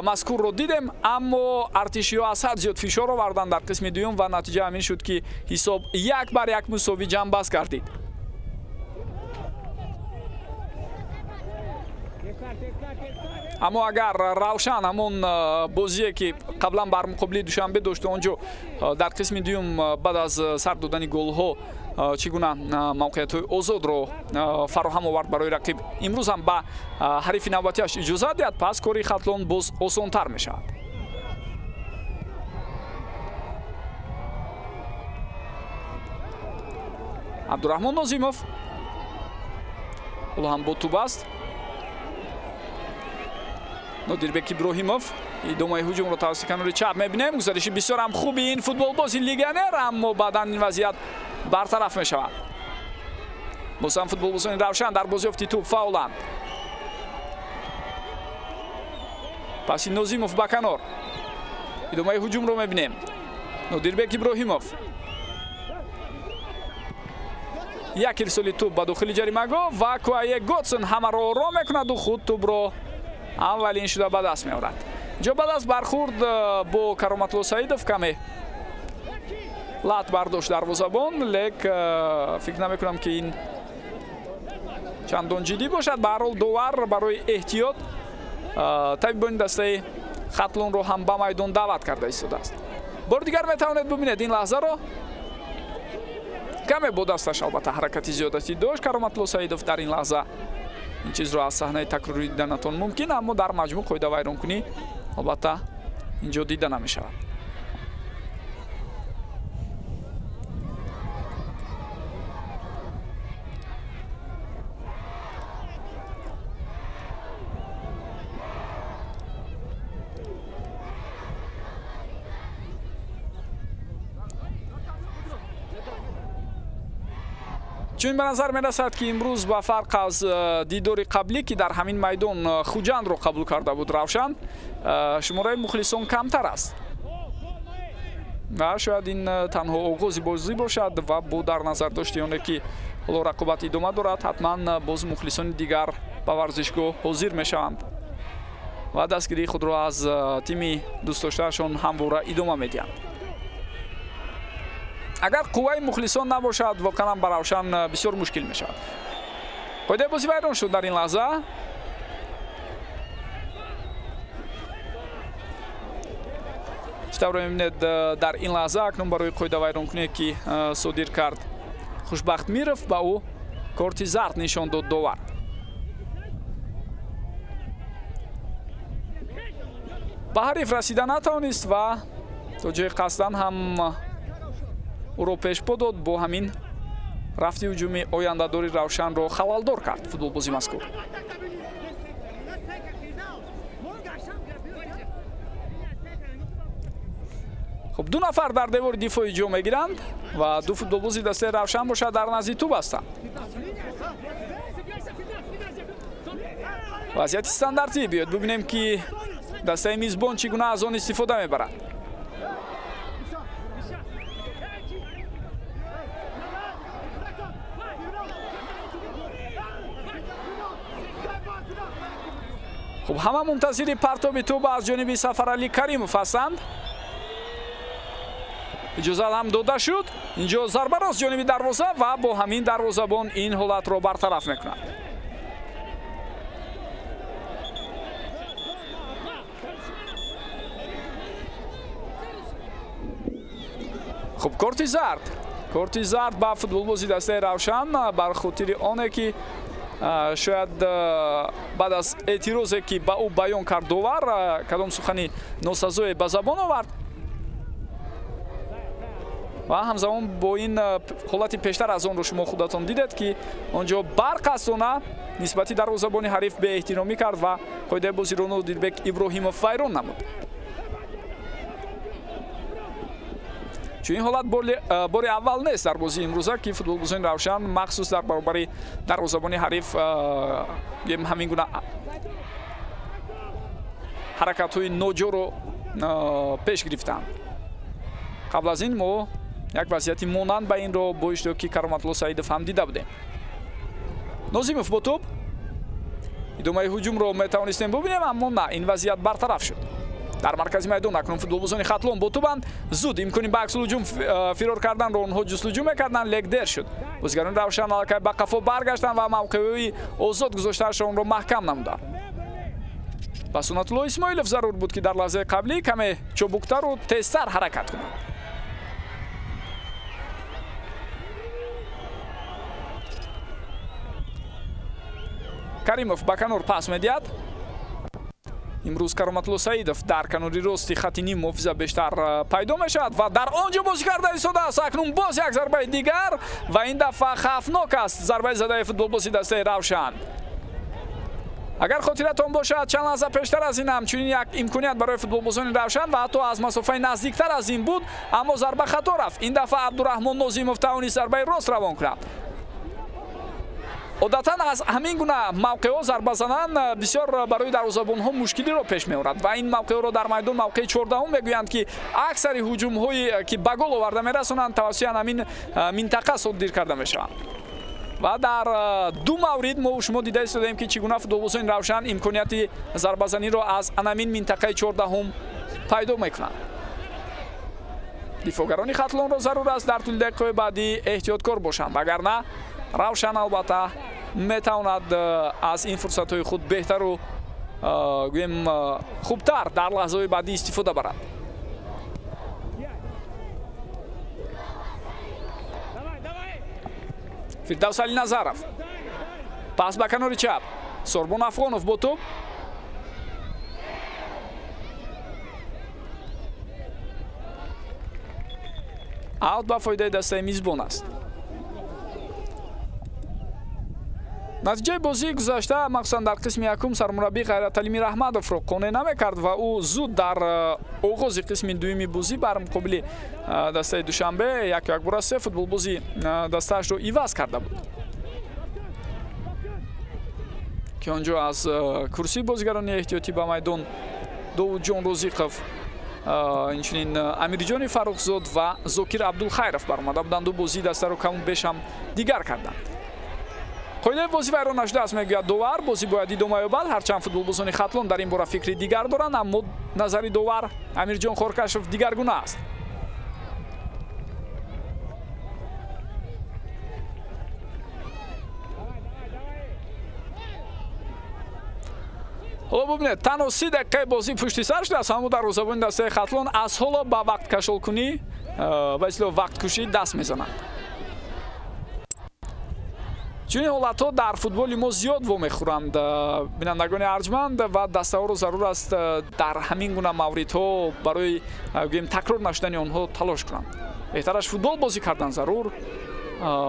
Speaker 1: мазкурро дидем, аммо артишиҳо аз ҳад зиёд фишор оварданд дар қисми дуюм ва натиҷа ҳамин шуд, ки ҳисоб 1-1 мусовӣ ҷамъбаст гардид. Аммо агар Равшан ҳамон бозие ки қаблан бар муқобили Душанбе дошт, онҷо дар қисми дуюм баъд аз сар додани голҳо чӣ гуна мавқеиятҳои озодро фароҳам овард барои рақиб, имрӯз ҳам ба ҳарифи навбатиаш иҷозат диҳад, пас кори Хатлон боз осонтар мешавад. Абдураҳмон Нозимов ҳоло ҳам бо тӯб аст. Нодирбек Иброҳимов идомаи ҳуҷумро тавассути канори чап мебинем. Гузариши бисёр ҳам хуби ин футболбози легионер, аммо баъдан ин вазъият бартараф мешавад. Боз ҳам футболбозони Равшан дар бозиёфти тӯб фаъоланд. Паси Нозимов ба канор. Идомаи ҳуҷумро мебинем. Нодирбек Иброҳимов як ирсоли тӯб ба дохили ҷаримагоҳ ва Куае Готсон ҳамаро ором мекунаду худ тӯбро аввалин шуда ба даст меорад. Инҷо баъд аз бархурд бо Кароматулло Саидов каме лат бардошт дарвозабон, лек фикр намекунам, ки ин чандон ҷиддӣ бошад. Ба ҳар ҳол довар барои эҳтиёт табибони дастаи Хатлонро ҳам ба майдон даъват карда истодааст. Бори дигар метавонед бубинед ин лаҳзаро. Каме бо дасташ албатта ҳаракати зиёдатӣ дошт Кароматулло Саидов дар ин лаҳза. Ин чизро аз саҳнаи такрорӣ диданатон мумкин, аммо дар маҷмӯъ қоидавайронкунӣ албатта инҷо дида намешавад. Чун ба назар мерасад, ки имрӯз ба фарқ аз дидори қаблӣ, ки дар ҳамин майдон Хуҷандро қабул карда буд Равшан, шумораи мухлисон камтар аст. Ва шояд ин танҳо оғози бозӣ бошад ва бо дар назар дошти оне ки ҳоло рақобат идома дорад, ҳатман боз мухлисони дигар ба варзишгоҳ ҳозир мешаванд ва дастгирии худро аз тими дӯстдоштаашон ҳамвора идома медиҳанд. Агар қувваи мухлисон набошад, воқеан ба Равшан бисёр мушкил мешавад. Қоидаи бозӣ вайрон шуд дар ин лаҳза. Чӣ тавр мебинед, дар ин лаҳза акнун барои қоидавайронкуние ки содир кард Хушбахт Миров, ба ӯ корти зард нишон дод довар. Ба ҳариф расида натавонист ва то ҷои қасдан ҳам ӯро пешпо дод. Бо ҳамин рафти ҳуҷуми ояндадори Равшанро халалдор кард футболбози мазкур. Хуб, ду нафар дар девори дифоӣ ҷо мегиранд ва ду футболбози дастаи Равшан бошад дар назди тӯб ҳастанд. Вазъияти стандартӣ, биёед бибинем ки дастаи мизбон чӣ гуна аз он истифода мебарад. Хуб, ҳама мунтазири партоби тӯб аз ҷониби Сафаралӣ Каримов ҳастанд. Иҷозат ҳам дода шуд. Инҷо зарба рост ҷониби дарвоза ва бо ҳамин дарвозабон ин ҳолатро бартараф мекунад. Хуб, корти зард. Корти зард ба футболбози дастаи Равшан бар хотири оне ки шояд баъд аз эътирозе ки ба ӯ баён кард довар, кадом сухани носазое ба забон овард ва ҳамзамон бо ин ҳолати пештар аз онро шумо худатон дидед ки он ҷо барқасдона нисбати дарвозабони ҳариф беэҳтиромӣ кард ва қоидаи бозиро Нодирбек Иброҳимов вайрон намуд. Чун ин ҳолат бори аввал нест дар бозии имрӯза ки футболбозони Равшан махсус дар баробари дарвозабони ҳариф ҳамин гуна ҳаракатҳои ноҷоро пеш гирифтанд. Қабл аз ин мо як вазъияти монанд ба инро бо иштироки Кароматулло Саидов ҳам дида будем. Нозимов бо тӯб идомаи ҳуҷумро метавонистем бубинем, аммо на, ин вазъият бартараф шуд. Дар маркази майдон акнун футболбозони Хатлон бо тӯбанд. Зуд имкони ба аксулҳуҷум фирор карданро онҳо ҷустуҷӯ мекарданд, лек дер шуд. Бозигарони Равшан аллакай ба қафо баргаштанд ва мавқеъҳои озод гузоштаашонро маҳкам намуданд. Ба Сунатулло Исмоилов зарур буд ки дар лаҳзаи қаблӣ каме чобуктару тезтар ҳаракат кунад. Каримов ба канор пас медиҳад. Имрӯз Кароматулло Саидов дар канори рости хати ним муҳофиза бештар пайдо мешавад ва дар он ҷо бозӣ карда истодааст. Акнун боз як зарбаи дигар ва ин дафъа хавфнок аст зарбаи задаи футболбози дастаи Равшан. Агар хотиратон бошад, чанд лаҳза пештар аз ин ҳамчунин як имконият барои футболбозони Равшан ва ҳатто аз масофаи наздиктар аз ин буд, аммо зарба хато рафт. Ин дафъа Абдураҳмон Нозимов тавонист зарбаи рост равон кунад. Одатан аз ҳамин гуна мавқеъҳо зарбазанан бисёр барои дарвозабонҳо мушкилиро пеш меорад ва ин мавқеъро дар майдон мавқеи 14 мегӯянд ки аксари ҳуҷумҳое ки ба гол оварда мерасонанд тавассути ҳамин минтақа содир карда мешаванд. Ва дар ду маврид мо шумо дида истодаем ки чӣ гуна футболбозони Равшан имконияти зарбазаниро аз анамин минтақаи 14 пайдо мекунанд. Дифоъгарони Хатлонро зарур аст дар тӯли дақиқаҳои баъдӣ эҳтиёткор бошанд, вагарна Равшан албатта метавонад аз ин фурсатҳои худ беҳтару гӯем хубтар дар лаҳзаҳои баъдӣ истифода барад. Фирдавс Алиназаров пас ба канори чап, Сорбон Афғонов бо тӯб. Аут ба фоидаи дастаи мизбон аст. Натиҷаи бозии гузашта, махсусан дар қисми якум, сармураббӣ Ғайраталӣ Мираҳмадовро қонеъ намекард ва ӯ зуд дар оғози қисми дуюми бозӣ бар муқобили дастаи Душанбе як-якбора се футболбози дастаашро иваз карда буд, ки он ҷо аз курсии бозигарони эҳтиётӣ ба майдон Довудҷон Розиқов Инчунин Амирҷони Фаррухзод ва Зокир Абдулхайров баромада буданд. Ду бозии дастаро каму беш ҳам дигар карданд. Қоидаи бозӣ вайрон нашудааст, мегӯяд довар. Бозӣ бояд идома ёбад. Ҳарчанд футболбозони Хатлон дар ин бора фикри дигар доранд, аммо назари довар Амирҷон Хоркашов дигаргуна аст. Ҳоло бубинед, танҳо 30 дақиқаи бозӣ пушти сар шудааст, аммо дарвозабони дастаи Хатлон аз ҳоло ба вақткашолкунӣ, ба истилоҳ вақткушӣ даст мезананд. Чунин ҳолатҳо дар футболи мо зиёд вомехӯранд, бинандагони арҷманд, ва дастаҳоро зарур аст дар ҳамин гуна мавридҳо барои гӯем такрор нашудани онҳо талош кунанд. Беҳтараш футбол бозӣ кардан зарур.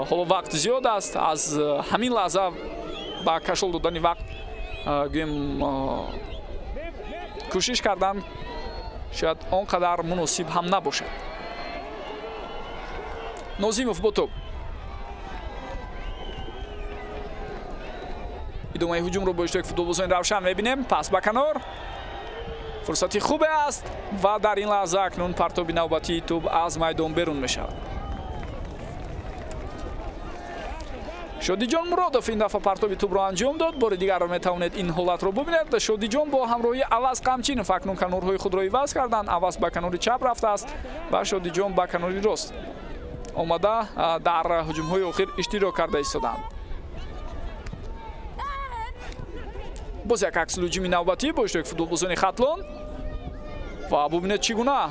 Speaker 1: Ҳоло вақт зиёд аст, аз ҳамин лаҳза ба кашол додани вақт гӯем кӯшиш кардан шояд он қадар муносиб ҳам набошад. Нозимов бо тӯб. Идомаи ҳуҷумро бо иштироки футболбозони Равшан мебинем. Пас ба канор. Фурсати хубе аст ва дар ин лаҳза акнун партоби навбатии тӯб аз майдон берун мешавад. Шодиҷон Муродов ин дафъа партоби тӯбро анҷом дод. Бори дигар метавонед ин ҳолатро бубинед. Шодиҷон бо ҳамроҳии Аваз Қамчинов акнун канорҳои худро иваз карданд. Аваз ба канори чап рафтааст ва Шодиҷон ба канори рост омада дар ҳуҷумҳои охир иштирок карда истоданд. Боз як аксулҳуҷуми навбатӣ бо иштироки футболбозони Хатлон ва бубинед чӣ гуна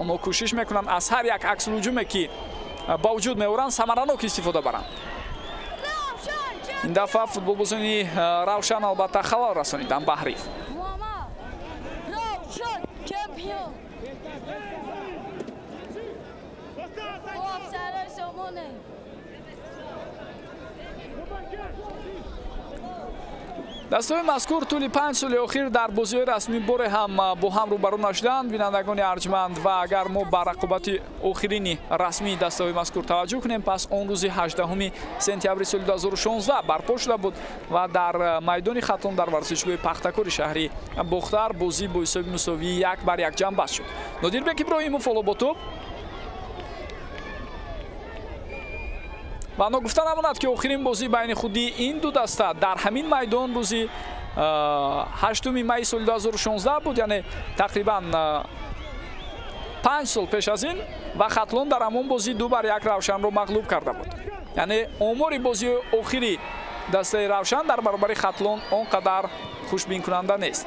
Speaker 1: онҳо кӯшиш мекунанд аз ҳар як аксулҳуҷуме ки ба вуҷуд меоранд самаранок истифода баранд. Ин дафъа футболбозони Равшан албатта халал расониданд ба ҳариф. Дастаҳои мазкур тӯли 5 соли охир дар бозиҳои расмӣ боре ҳам бо ҳам рӯбарӯ нашуданд, бинандагони арҷманд, ва агар мо ба рақобати охирини расмии дастаҳои мазкур таваҷҷӯҳ кунем, пас он рӯзи 18 сентябри соли 2016 барпо шуда буд ва дар майдони Хатлон дар варзишгоҳи Пахтакори шаҳри Бохтар бозӣ бо ҳисоби мусовии 1-1 ҷамъбаст шуд. Нодирбек Иброҳимов ҳоло бо тӯб. Ва ногуфта намонад ки охирин бозӣ байни худи ин ду даста дар ҳамин майдон рӯзи 8 майи соли 2016 буд, яъне тақрибан 5 сол пеш аз ин, ва Хатлон дар ҳамон бозӣ 2-1 Равшанро мағлуб карда буд. Яъне омори бозии охири дастаи Равшан дар баробари Хатлон он қадар хушбинкунанда нест.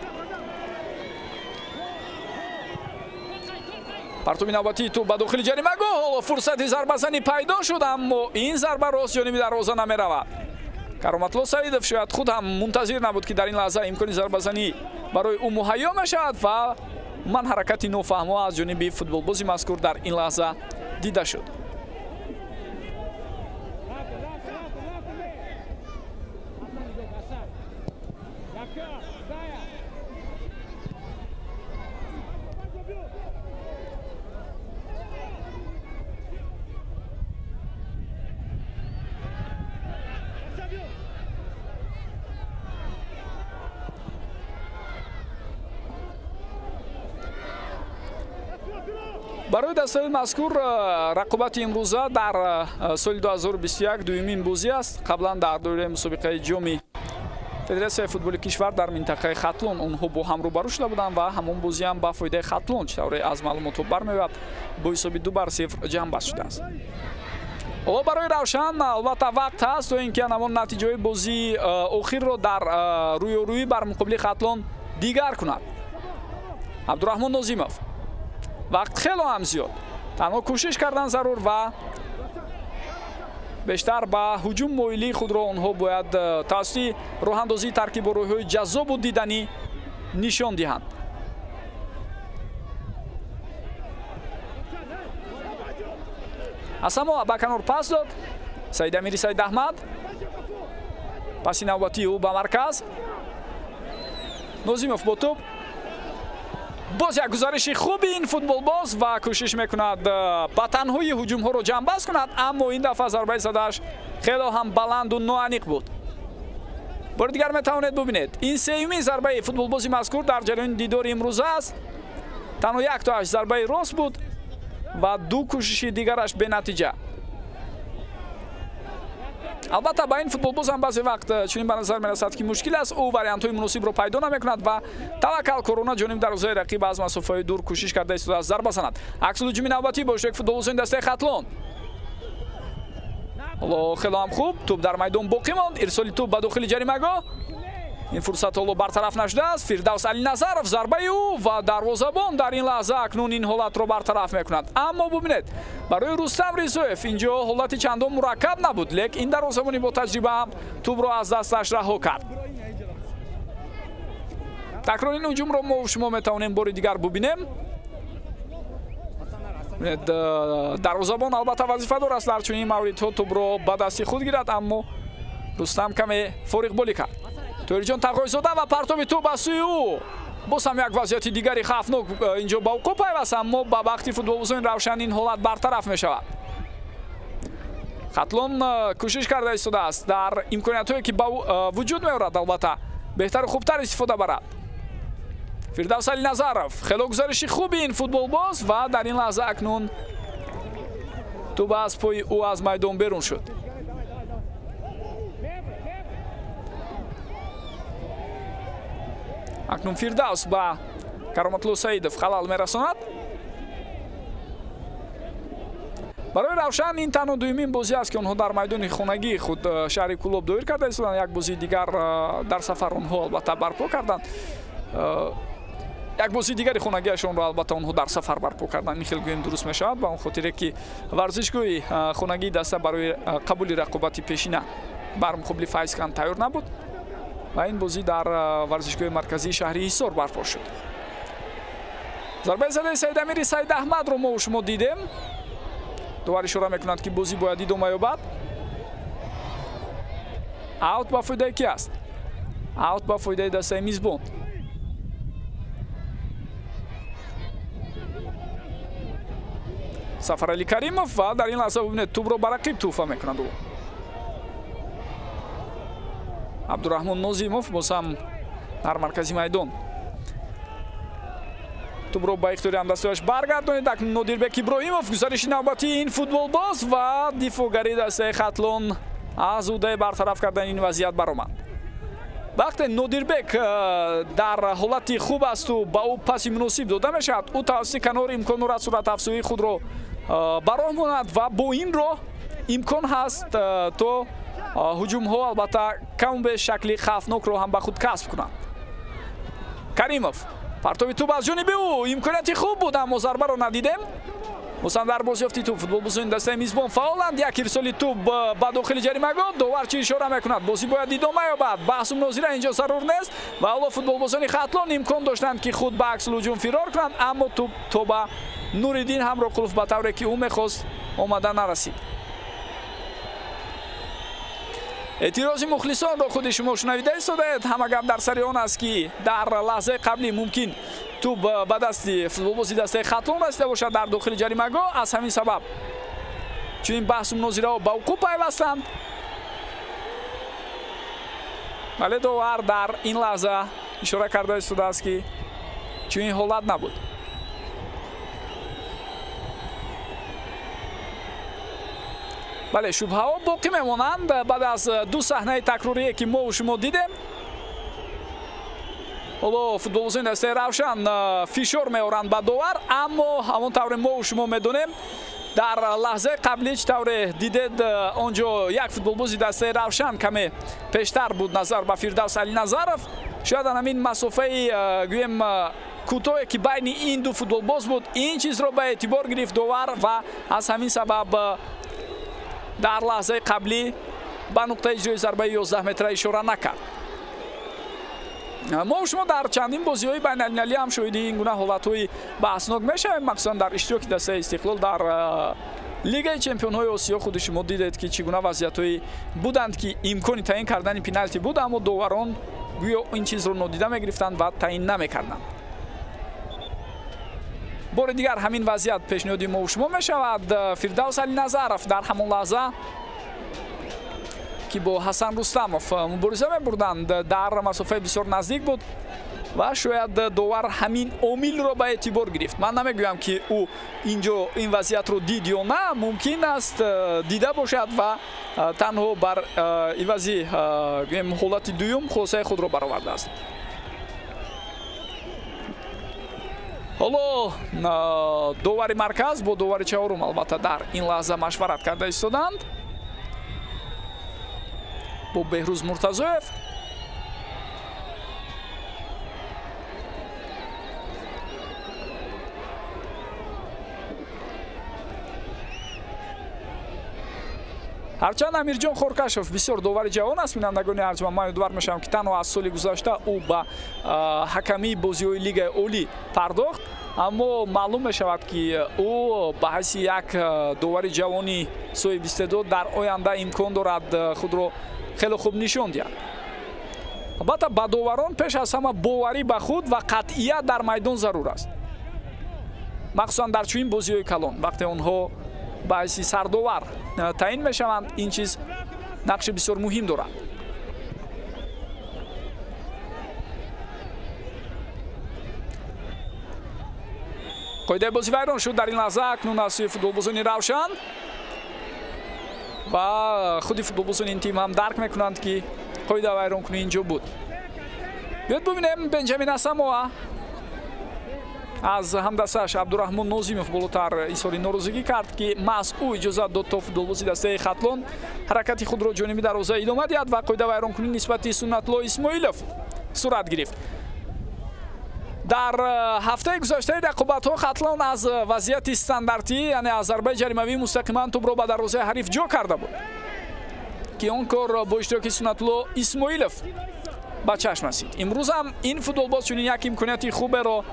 Speaker 1: Партоби навбатии тӯб ба дохили ҷаримагоҳ. Ҳоло фурсати зарбазанӣ пайдо шуд, аммо ин зарба рост ҷониби дарвоза намеравад. Кароматло Саидов шояд худ ҳам мунтазир набуд, ки дар ин лаҳза имкони зарбазанӣ барои ӯ муҳайё мешавад ва ман ҳаракати нофаҳмо аз ҷониби футболбози мазкур дар ин лаҳза дида шуд. Барои дастаҳои мазкур рақобати имрӯза дар соли 2021 дуюмин бозӣ аст. Қаблан дар доираи мусобиқаи ҷоми Федератсияи футболи кишвар дар минтақаи Хатлон онҳо бо ҳам рӯбарӯ шуда буданд ва ҳамон бозӣ ҳам ба фоидаи Хатлон, чӣ тавре аз маълумотҳо бармеояд, бо ҳисоби 2-0 ҷамъбаст шудааст. Ҳоло барои Равшан албатта вақт ҳаст, то ин ки ҳамон натиҷаҳои бозии охирро дар рӯёрӯӣ бар муқобили Хатлон дигар кунад. Абдураҳмон Нозимов. Вақт хело ҳам зиёд, танҳо кӯшиш кардан зарур ва бештар ба ҳуҷум моилии худро онҳо бояд тавассути роҳандозии таркибу роҳҳои ҷаззобу диданӣ нишон диҳанд. Асамо ба канор пас дод. Саидамири Саидаҳмад. Паси навбатии ӯ ба марказ. Нозимов бо тӯб. Боз як гузариши хуби ин футболбоз ва кӯшиш мекунад ба танҳои ҳуҷумҳоро ҷамъбаст кунад, аммо ин дафъа зарбаи задааш хело ҳам баланду ноаниқ буд. Бори дигар метавонед бубинед, ин сеюмин зарбаи футболбози мазкур дар ҷараёни дидори имрӯза аст. Танҳо яктоаш зарбаи рост буд ва ду кӯшиши дигараш бенатиҷа. Албатта, ба ин футболбоз ҳам баъзе вақт чунин ба назар мерасад, ки мушкил аст. Ӯ вариантҳои муносибро пайдо намекунад ва таваккалкорона ҷониби дарвозаи рақиб аз масофаҳои дур кӯшиш карда истодааст зарба занад. Аксулҳуҷуми навбатӣ бо иштироки футболбозони дастаи Хатлон. Ҳоло хело ҳам хуб, тӯб дар майдон боқӣ монд. Ирсоли тӯб ба дохили ҷаримагоҳ. Ин фурсат ҳоло бартараф нашудааст. Фирдавс Алиназаров, зарбаи ӯ ва дарвозабон дар ин лаҳза акнун ин ҳолатро бартараф мекунад. Аммо бубинед, барои Рустам Ризоев инҷо ҳолати чандон мураккаб набуд, лек ин дарвозабони бо таҷриба ҳам тӯбро аз дасташ раҳо кард. Такрори ин ҳуҷумро мо шумо метавонем бори дигар бубинем. Дарвозабон албатта вазифадор аст дар чунин мавридҳо тӯбро ба дасти худ гирад, аммо Рустам каме фориғболӣ кард. Тоҳирҷон Тағойзода ва партоби тӯб ба сӯи ӯ. Боз ҳам як вазъияти дигари хавфнок инҷо ба вуқӯъ пайваст, аммо ба бахти футболбозони Равшан ин ҳолат бартараф мешавад. Хатлон кӯшиш карда истодааст дар имкониятҳое, ки ба вуҷуд меорад, албатта беҳтару хубтар истифода барад. Фирдавс Алиназаров, хело гузариши хуби ин футболбоз ва дар ин лаҳза акнун тӯб аз пои ӯ аз майдон берун шуд. Акнун Фирдавс ба Кароматлу Саидов халал мерасонад. Барои Равшан ин танҳо дуюмин бозӣ аст, ки онҳо дар майдони хонагии худ шаҳри Кӯлоб доир карда истоданд. Як бозии дигар дар сафар онҳо албатта барпо карданд. Як бозии дигари хонагиашонро албатта онҳо дар сафар барпо карданд. Ин хел гӯем дуруст мешавад, ба он хотире ки варзишгоҳи хонагии даста барои қабули рақобати пешина бар муқобили Файзканд тайёр набуд ва ин бозӣ дар варзишгоҳи марказии шаҳри Ҳисор барпо шуд. Зарбаи задаи Саидамири Саидаҳмадро мо шумо дидем. Довар ишора мекунад, ки бозӣ бояд идома ёбад. Аут ба фоидаи ки аст? Аут ба фоидаи дастаи мизбон. Сафарали Каримов ва дар ин лаҳза бубинед, тӯбро ба рақиб тӯҳфа мекунад ӯ. Абдураҳмон Нозимов боз ҳам дар маркази майдон тӯбро ба ихтиёри ҳамдастояш баргардонид. Акнун Нодирбек Иброҳимов, гузариши навбатии ин футболбоз ва дифоъгари дастаи Хатлон аз ӯҳдаи бартараф кардани ин вазъият баромад. Вақте Нодирбек дар ҳолати хуб асту ба ӯ паси муносиб дода мешавад, ӯ тавассути канор имкон дорад суратафзоии худро ба роҳ монад ва бо ин роҳ имкон ҳаст то ҳуҷумҳо албатта каму беш шакли хавфнокро ҳам ба худ касб кунанд. Каримов, партоби тӯб аз ҷониби ӯ, имконияти хуб буд, аммо зарбаро надидем. Мусан дар бозёфти тӯб футболбозони дастаи мизбон фаъоланд. Як ирсоли тӯб ба дохили ҷаримагоҳ, довар чӣ ишора мекунад? Бозӣ бояд идома ёбад. Баҳсу мунозира инҷо зарур нест ва ҳоло футболбозони Хатлон имкон доштанд, ки худ ба аксулҳуҷум фирор кунанд, аммо тӯб то ба Нуриддин Ҳамроқулов ба тавре ки ӯ мехост омада нарасид. Эътирози мухлисонро худи шумо шунавида истодаед. Ҳама гап дар сари он аст, ки дар лаҳзаи қаблӣ мумкин тӯб ба дасти футболбози дастаи Хатлон расида бошад дар дохили ҷаримагоҳ. Аз ҳамин сабаб чунин баҳсу мунозираҳо ба вуқӯъ пайвастанд. Вале довар дар ин лаҳза ишора карда истодааст, ки чунин ҳолат набуд. Бале, шубҳаҳо боқӣ мемонанд баъд аз ду саҳнаи такрорие, ки мо шумо дидем. Ҳоло футболбозони дастаи Равшан фишор меоранд ба довар, аммо ҳамон тавре мо шумо медонем, дар лаҳзаи қаблӣ чӣ тавре дидед, он ҷо як футболбози дастаи Равшан каме пештар буд назар ба Фирдавс Алиназаров. Шояд ҳамин масофаи гӯем кӯтоҳе, ки байни ин ду футболбоз буд, ин чизро ба эътибор гирифт довар ва аз ҳамин сабаб дар лаҳзаи қаблӣ ба нуқтаи иҷрои зарбаи 11 метра ишора накард. Мо шумо дар чандин бозиҳои байналмилалӣ ҳам шоҳиди ин гуна ҳолатҳои баҳснок мешавем, махсусан дар иштироки дастаи Истиқлол дар Лигаи чемпионҳои Осиё. Худи шумо дидед, ки чӣ гуна вазъиятҳое буданд, ки имкони таъин кардани пеналти буд, аммо доварон гӯё ин чизро нодида мегирифтанд ва таъин намекарданд. Бори дигар ҳамин вазъият пешниҳоди мо шумо мешавад. Фирдавс Алиназаров дар ҳамон лаҳза, ки бо Ҳасан Рустамов мубориза мебурданд, дар масофаи бисёр наздик буд Ва шояд довар ҳамин омилро ба эътибор гирифт. Ман намегӯям, ки ӯ инҷо ин вазъиятро дид ё на, мумкин аст дида бошад ва танҳо бар ивази гӯем ҳолати дуюм хулосаи худро баровардааст. Ҳоло довари марказ бо довари чаҳорум албатта дар ин лаҳза машварат карда истоданд бо Беҳрӯз Муртазоев. Ҳарчанд Амирҷон Хоркашов бисёр довари ҷавон аст, бинандагони арҷманд, ман ёдовар мешавам, ки танҳо аз соли гузашта ӯ ба ҳакамии бозиҳои Лигаи Олӣ пардохт, аммо маълум мешавад, ки ӯ ба ҳайси як довари ҷавони соҳиби истеъдод дар оянда имкон дорад худро хеле хуб нишон диҳад. Албатта, ба доварон пеш аз ҳама боварӣ ба худ ва қатъият дар майдон зарур аст, махсусан дар чунин бозиҳои калон, вақте онҳо ба ҳайси сардовар таъин мешаванд, ин чиз нақши бисёр муҳим дорад. Қоидаи бозӣ вайрон шуд дар ин лаҳза акнун аз сӯи футболбозони Равшан ва худи футболбозони ин тим ҳам дарк мекунанд, ки қоида вайронкунӣ инҷо буд. Биёед бубинем, Бенҷамин Асамоа аз ҳамдастааш Абдураҳмон Нозимов болотар изҳори норозигӣ кард, ки маҳз ӯ иҷозат дод, то футболбози дастаи Хатлон ҳаракати худро ҷониби дарвоза идома диҳад ва қоида вайронкунӣ нисбати Суннатло Исмоилов сурат гирифт. Дар ҳафтаи гузаштаи рақобатҳо Хатлон аз вазъияти стандартӣ, яъне аз зарбаи ҷаримавӣ, мустақиман тӯбро ба дарвозаи ҳариф ҷо карда буд, ки он кор бо иштироки Суннатло Исмоилов ба чашм расид. Имрӯз ҳам ин футболбоз чунин як имконияти хуберо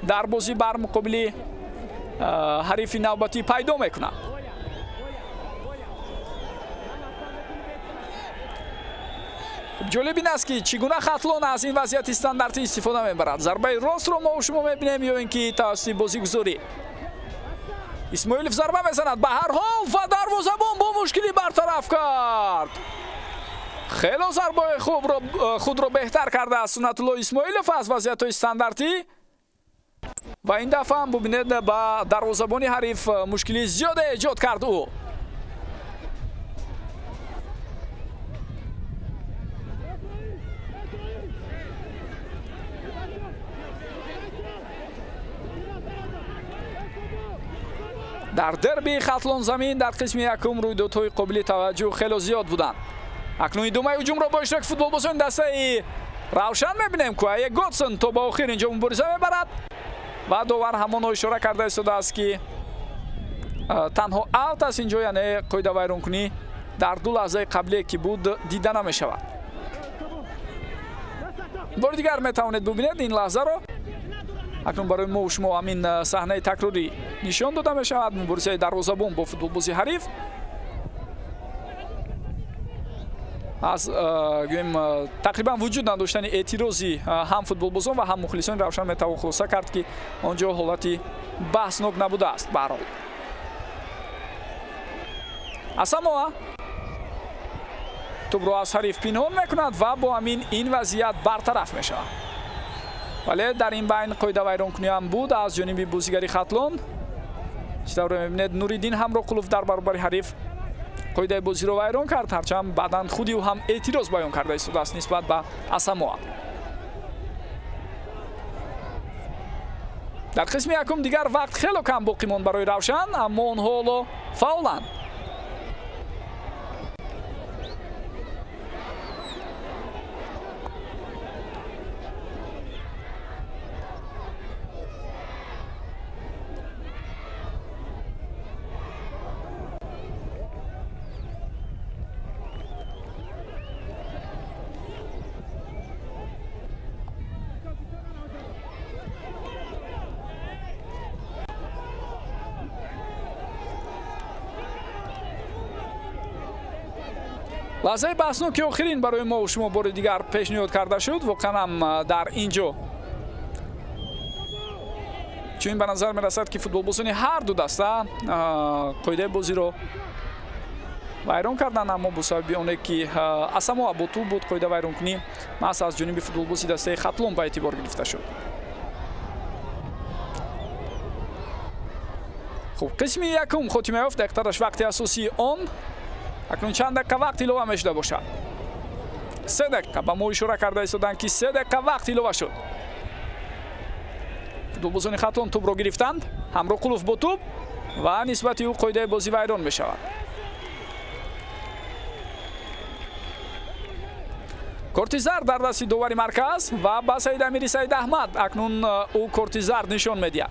Speaker 1: дар бозӣ бар муқобили ҳарифи навбатӣ пайдо мекунад. Ҷолиб ин аст, ки чӣ гуна Хатлон аз ин вазъияти стандартӣ истифода мебарад. Зарбаи ростро мо шумо мебинем ё ин ки тавассути бозигузорӣ. Исмоилов зарба мезанад, ба ҳар ҳол, ва дарвозабон бо мушкилӣ бартараф кард. Хело зарбаи худро беҳтар кардааст Суннатулло Исмоилов аз вазъиятҳои стандартӣ ва ин дафъа ҳам, бубинед, ба дарвозабони ҳариф мушкилии зиёде эҷод кард ӯ. Дар дерби Хатлон замин дар қисми якум рӯйдодҳои қобили таваҷҷӯҳ хело зиёд буданд. Акнун идомаи ҳуҷумро бо иштироки футболбозони дастаи Равшан мебинем. Куае Годсон то ба охир инҷо мубориза мебарад ва довар ҳамонро ишора карда истодааст, ки танҳо аут аст инҷо, яъне қоида вайронкунӣ дар ду лаҳзаи қаблие ки буд дида намешавад. Бори дигар метавонед бубинед ин лаҳзаро. Акнун барои мо шумо ҳамин саҳнаи такрорӣ нишон дода мешавад, муборизаи дарвозабон бо футболбози ҳариф. Аз гӯем тақрибан вуҷуд надоштани эътирози ҳам футболбозон ва ҳам мухлисони Равшан метавон хулоса кард, ки он ҷо ҳолати баҳснок набудааст. Баҳрҳол, Асамоа тӯбро аз ҳариф пинҳон мекунад ва бо ҳамин ин вазъият бартараф мешавад. Вале дар ин байн қоида вайронкунӣ ҳам буд аз ҷониби бозигари Хатлон. Чӣ тавре мебинед, Нуриддин Ҳамроқулов дар баробари ҳариф қоидаи бозиро вайрон кард, ҳарчанд баъдан худи ӯ ҳам эътироз баён карда истодааст нисбат ба Асамоа. Дар қисми якум дигар вақт хело кам боқӣ монд барои Равшан, аммо онҳо ҳоло фаъоланд. Лаҳзаи баҳсноки охирин барои мо шумо бори дигар пешниҳод карда шуд. Воқеан ҳам дар ин ҷо чунин ба назар мерасад, ки футболбозони ҳар ду даста қоидаи бозиро вайрон карданд, аммо бо сабаби оне ки Асамоа бо тӯб буд, қоида вайронкунӣ маҳз аз ҷониби футболбози дастаи Хатлон ба эътибор гирифта шуд. Хуб, қисми якум хотима ёфт, дақиқтараш вақти асосии он. Акнун чанд дақиқа вақт илова мешуда бошад? 3 дақиқа ба мо ишора карда истоданд, ки 3 дақиқа вақт илова шуд. Футболбозони Хатлон тӯбро гирифтанд, Ҳамроқулов бо тӯб ва нисбати ӯ қоидаи бозӣ вайрон мешавад. Корти зард дар дасти довари марказ ва ба Саидамири Саид Аҳмад акнун ӯ корти зард нишон медиҳад.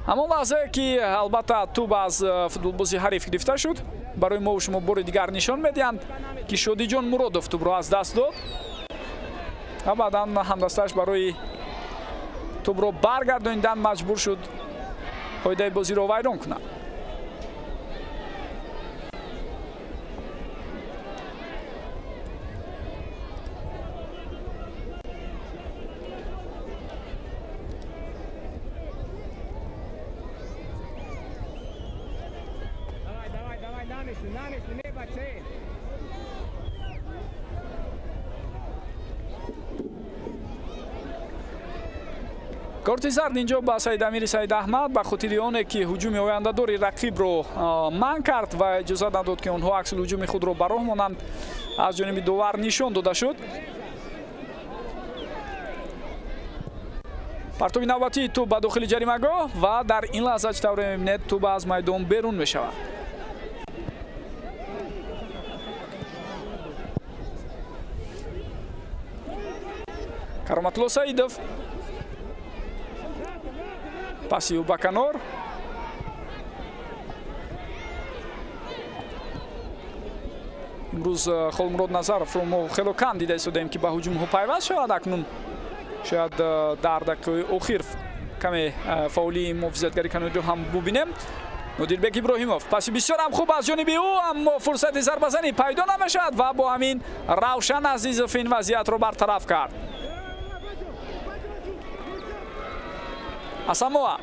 Speaker 1: Ҳамон лаҳзае ки албатта тӯб аз футболбози ҳариф гирифта шуд, барои мо шумо бори дигар нишон медиҳанд, ки Шодиҷон Муродов тӯбро аз даст дод ва баъдан ҳамдастааш барои тӯбро баргардонидан маҷбур шуд қоидаи бозиро вайрон кунад. Корти зард инҷо ба Саидамири Саид Аҳмад ба хотири оне ки ҳуҷуми ояндадори рақибро манъ кард ва иҷоза надод, ки онҳо аксулҳуҷуми худро ба роҳ монанд, аз ҷониби довар нишон дода шуд. Партоби навбатии тӯб ба дохили ҷаримагоҳ ва дар ин лаҳза чӣ тавре мебинед, тӯб аз майдон берун мешавад. Кароматулло Саидов паси ӯ ба канор. Имрӯз Холмурод Назаровро мо хело кам дида истодаем, ки ба ҳуҷумҳо пайваст шавад. Акнун шояд дар дақиқаҳои охир каме фаъолии муҳофизатгари канориро ҳам бубинем. Нодирбек Иброҳимов паси бисёр ҳам хуб аз ҷониби ӯ, аммо фурсати зарбазанӣ пайдо намешавад ва бо ҳамин Равшан Азизов ин вазъиятро бартараф кард. Асамоа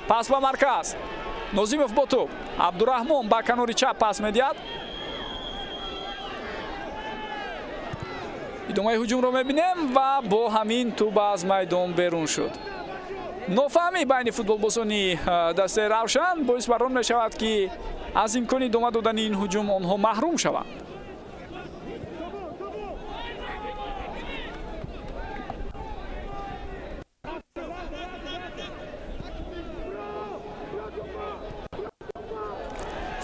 Speaker 1: пас ба марказ, Нозимов бо тӯб, Абдураҳмон ба канори чап пас медиҳад. Идомаи ҳуҷумро мебинем ва бо ҳамин тӯб аз майдон берун шуд. Нофаҳмӣ байни футболбозони дастаи Равшан боис бар он мешавад, ки аз имкони идома додани ин ҳуҷум онҳо маҳрум шаванд.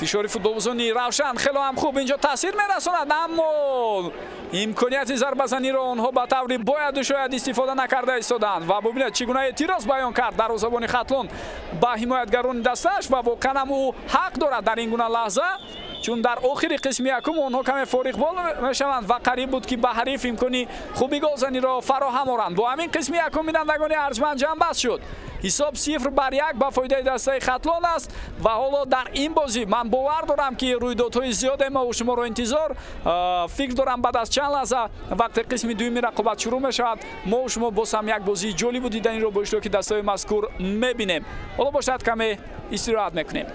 Speaker 1: Фишори футболбозони Равшан хело ҳам хуб инҷо таъсир мерасонад, аммо имконияти зарбазаниро онҳо ба таври бояду шояд истифода накарда истоданд. Ва бубинед, чӣ гуна эътироз баён кард дарвозабони Хатлон ба ҳимоятгарони дастааш ва воқеан ҳам ӯ ҳақ дорад дар ин гуна лаҳза, чун дар охири қисми якум онҳо каме фориғбол мешаванд ва қариб буд, ки ба ҳариф имкони хуби голзаниро фароҳам оранд. Бо ҳамин қисми якум бинандагони арҷманд ҷамъбаст шуд. Ҳисоб 0-1 ба фоидаи дастаи Хатлон аст ва ҳоло дар ин бозӣ ман бовар дорам, ки рӯйдодҳои зиёде мо шуморо интизор. Фикр дорам, баъд аз чанд лаҳза вақте қисми дуюми рақобат шурӯъ мешавад, мо шумо боз ҳам як бозии ҷолибу диданиро бо иштироки дастаҳои мазкур мебинем. Ҳоло бошад, каме истироҳат мекунем.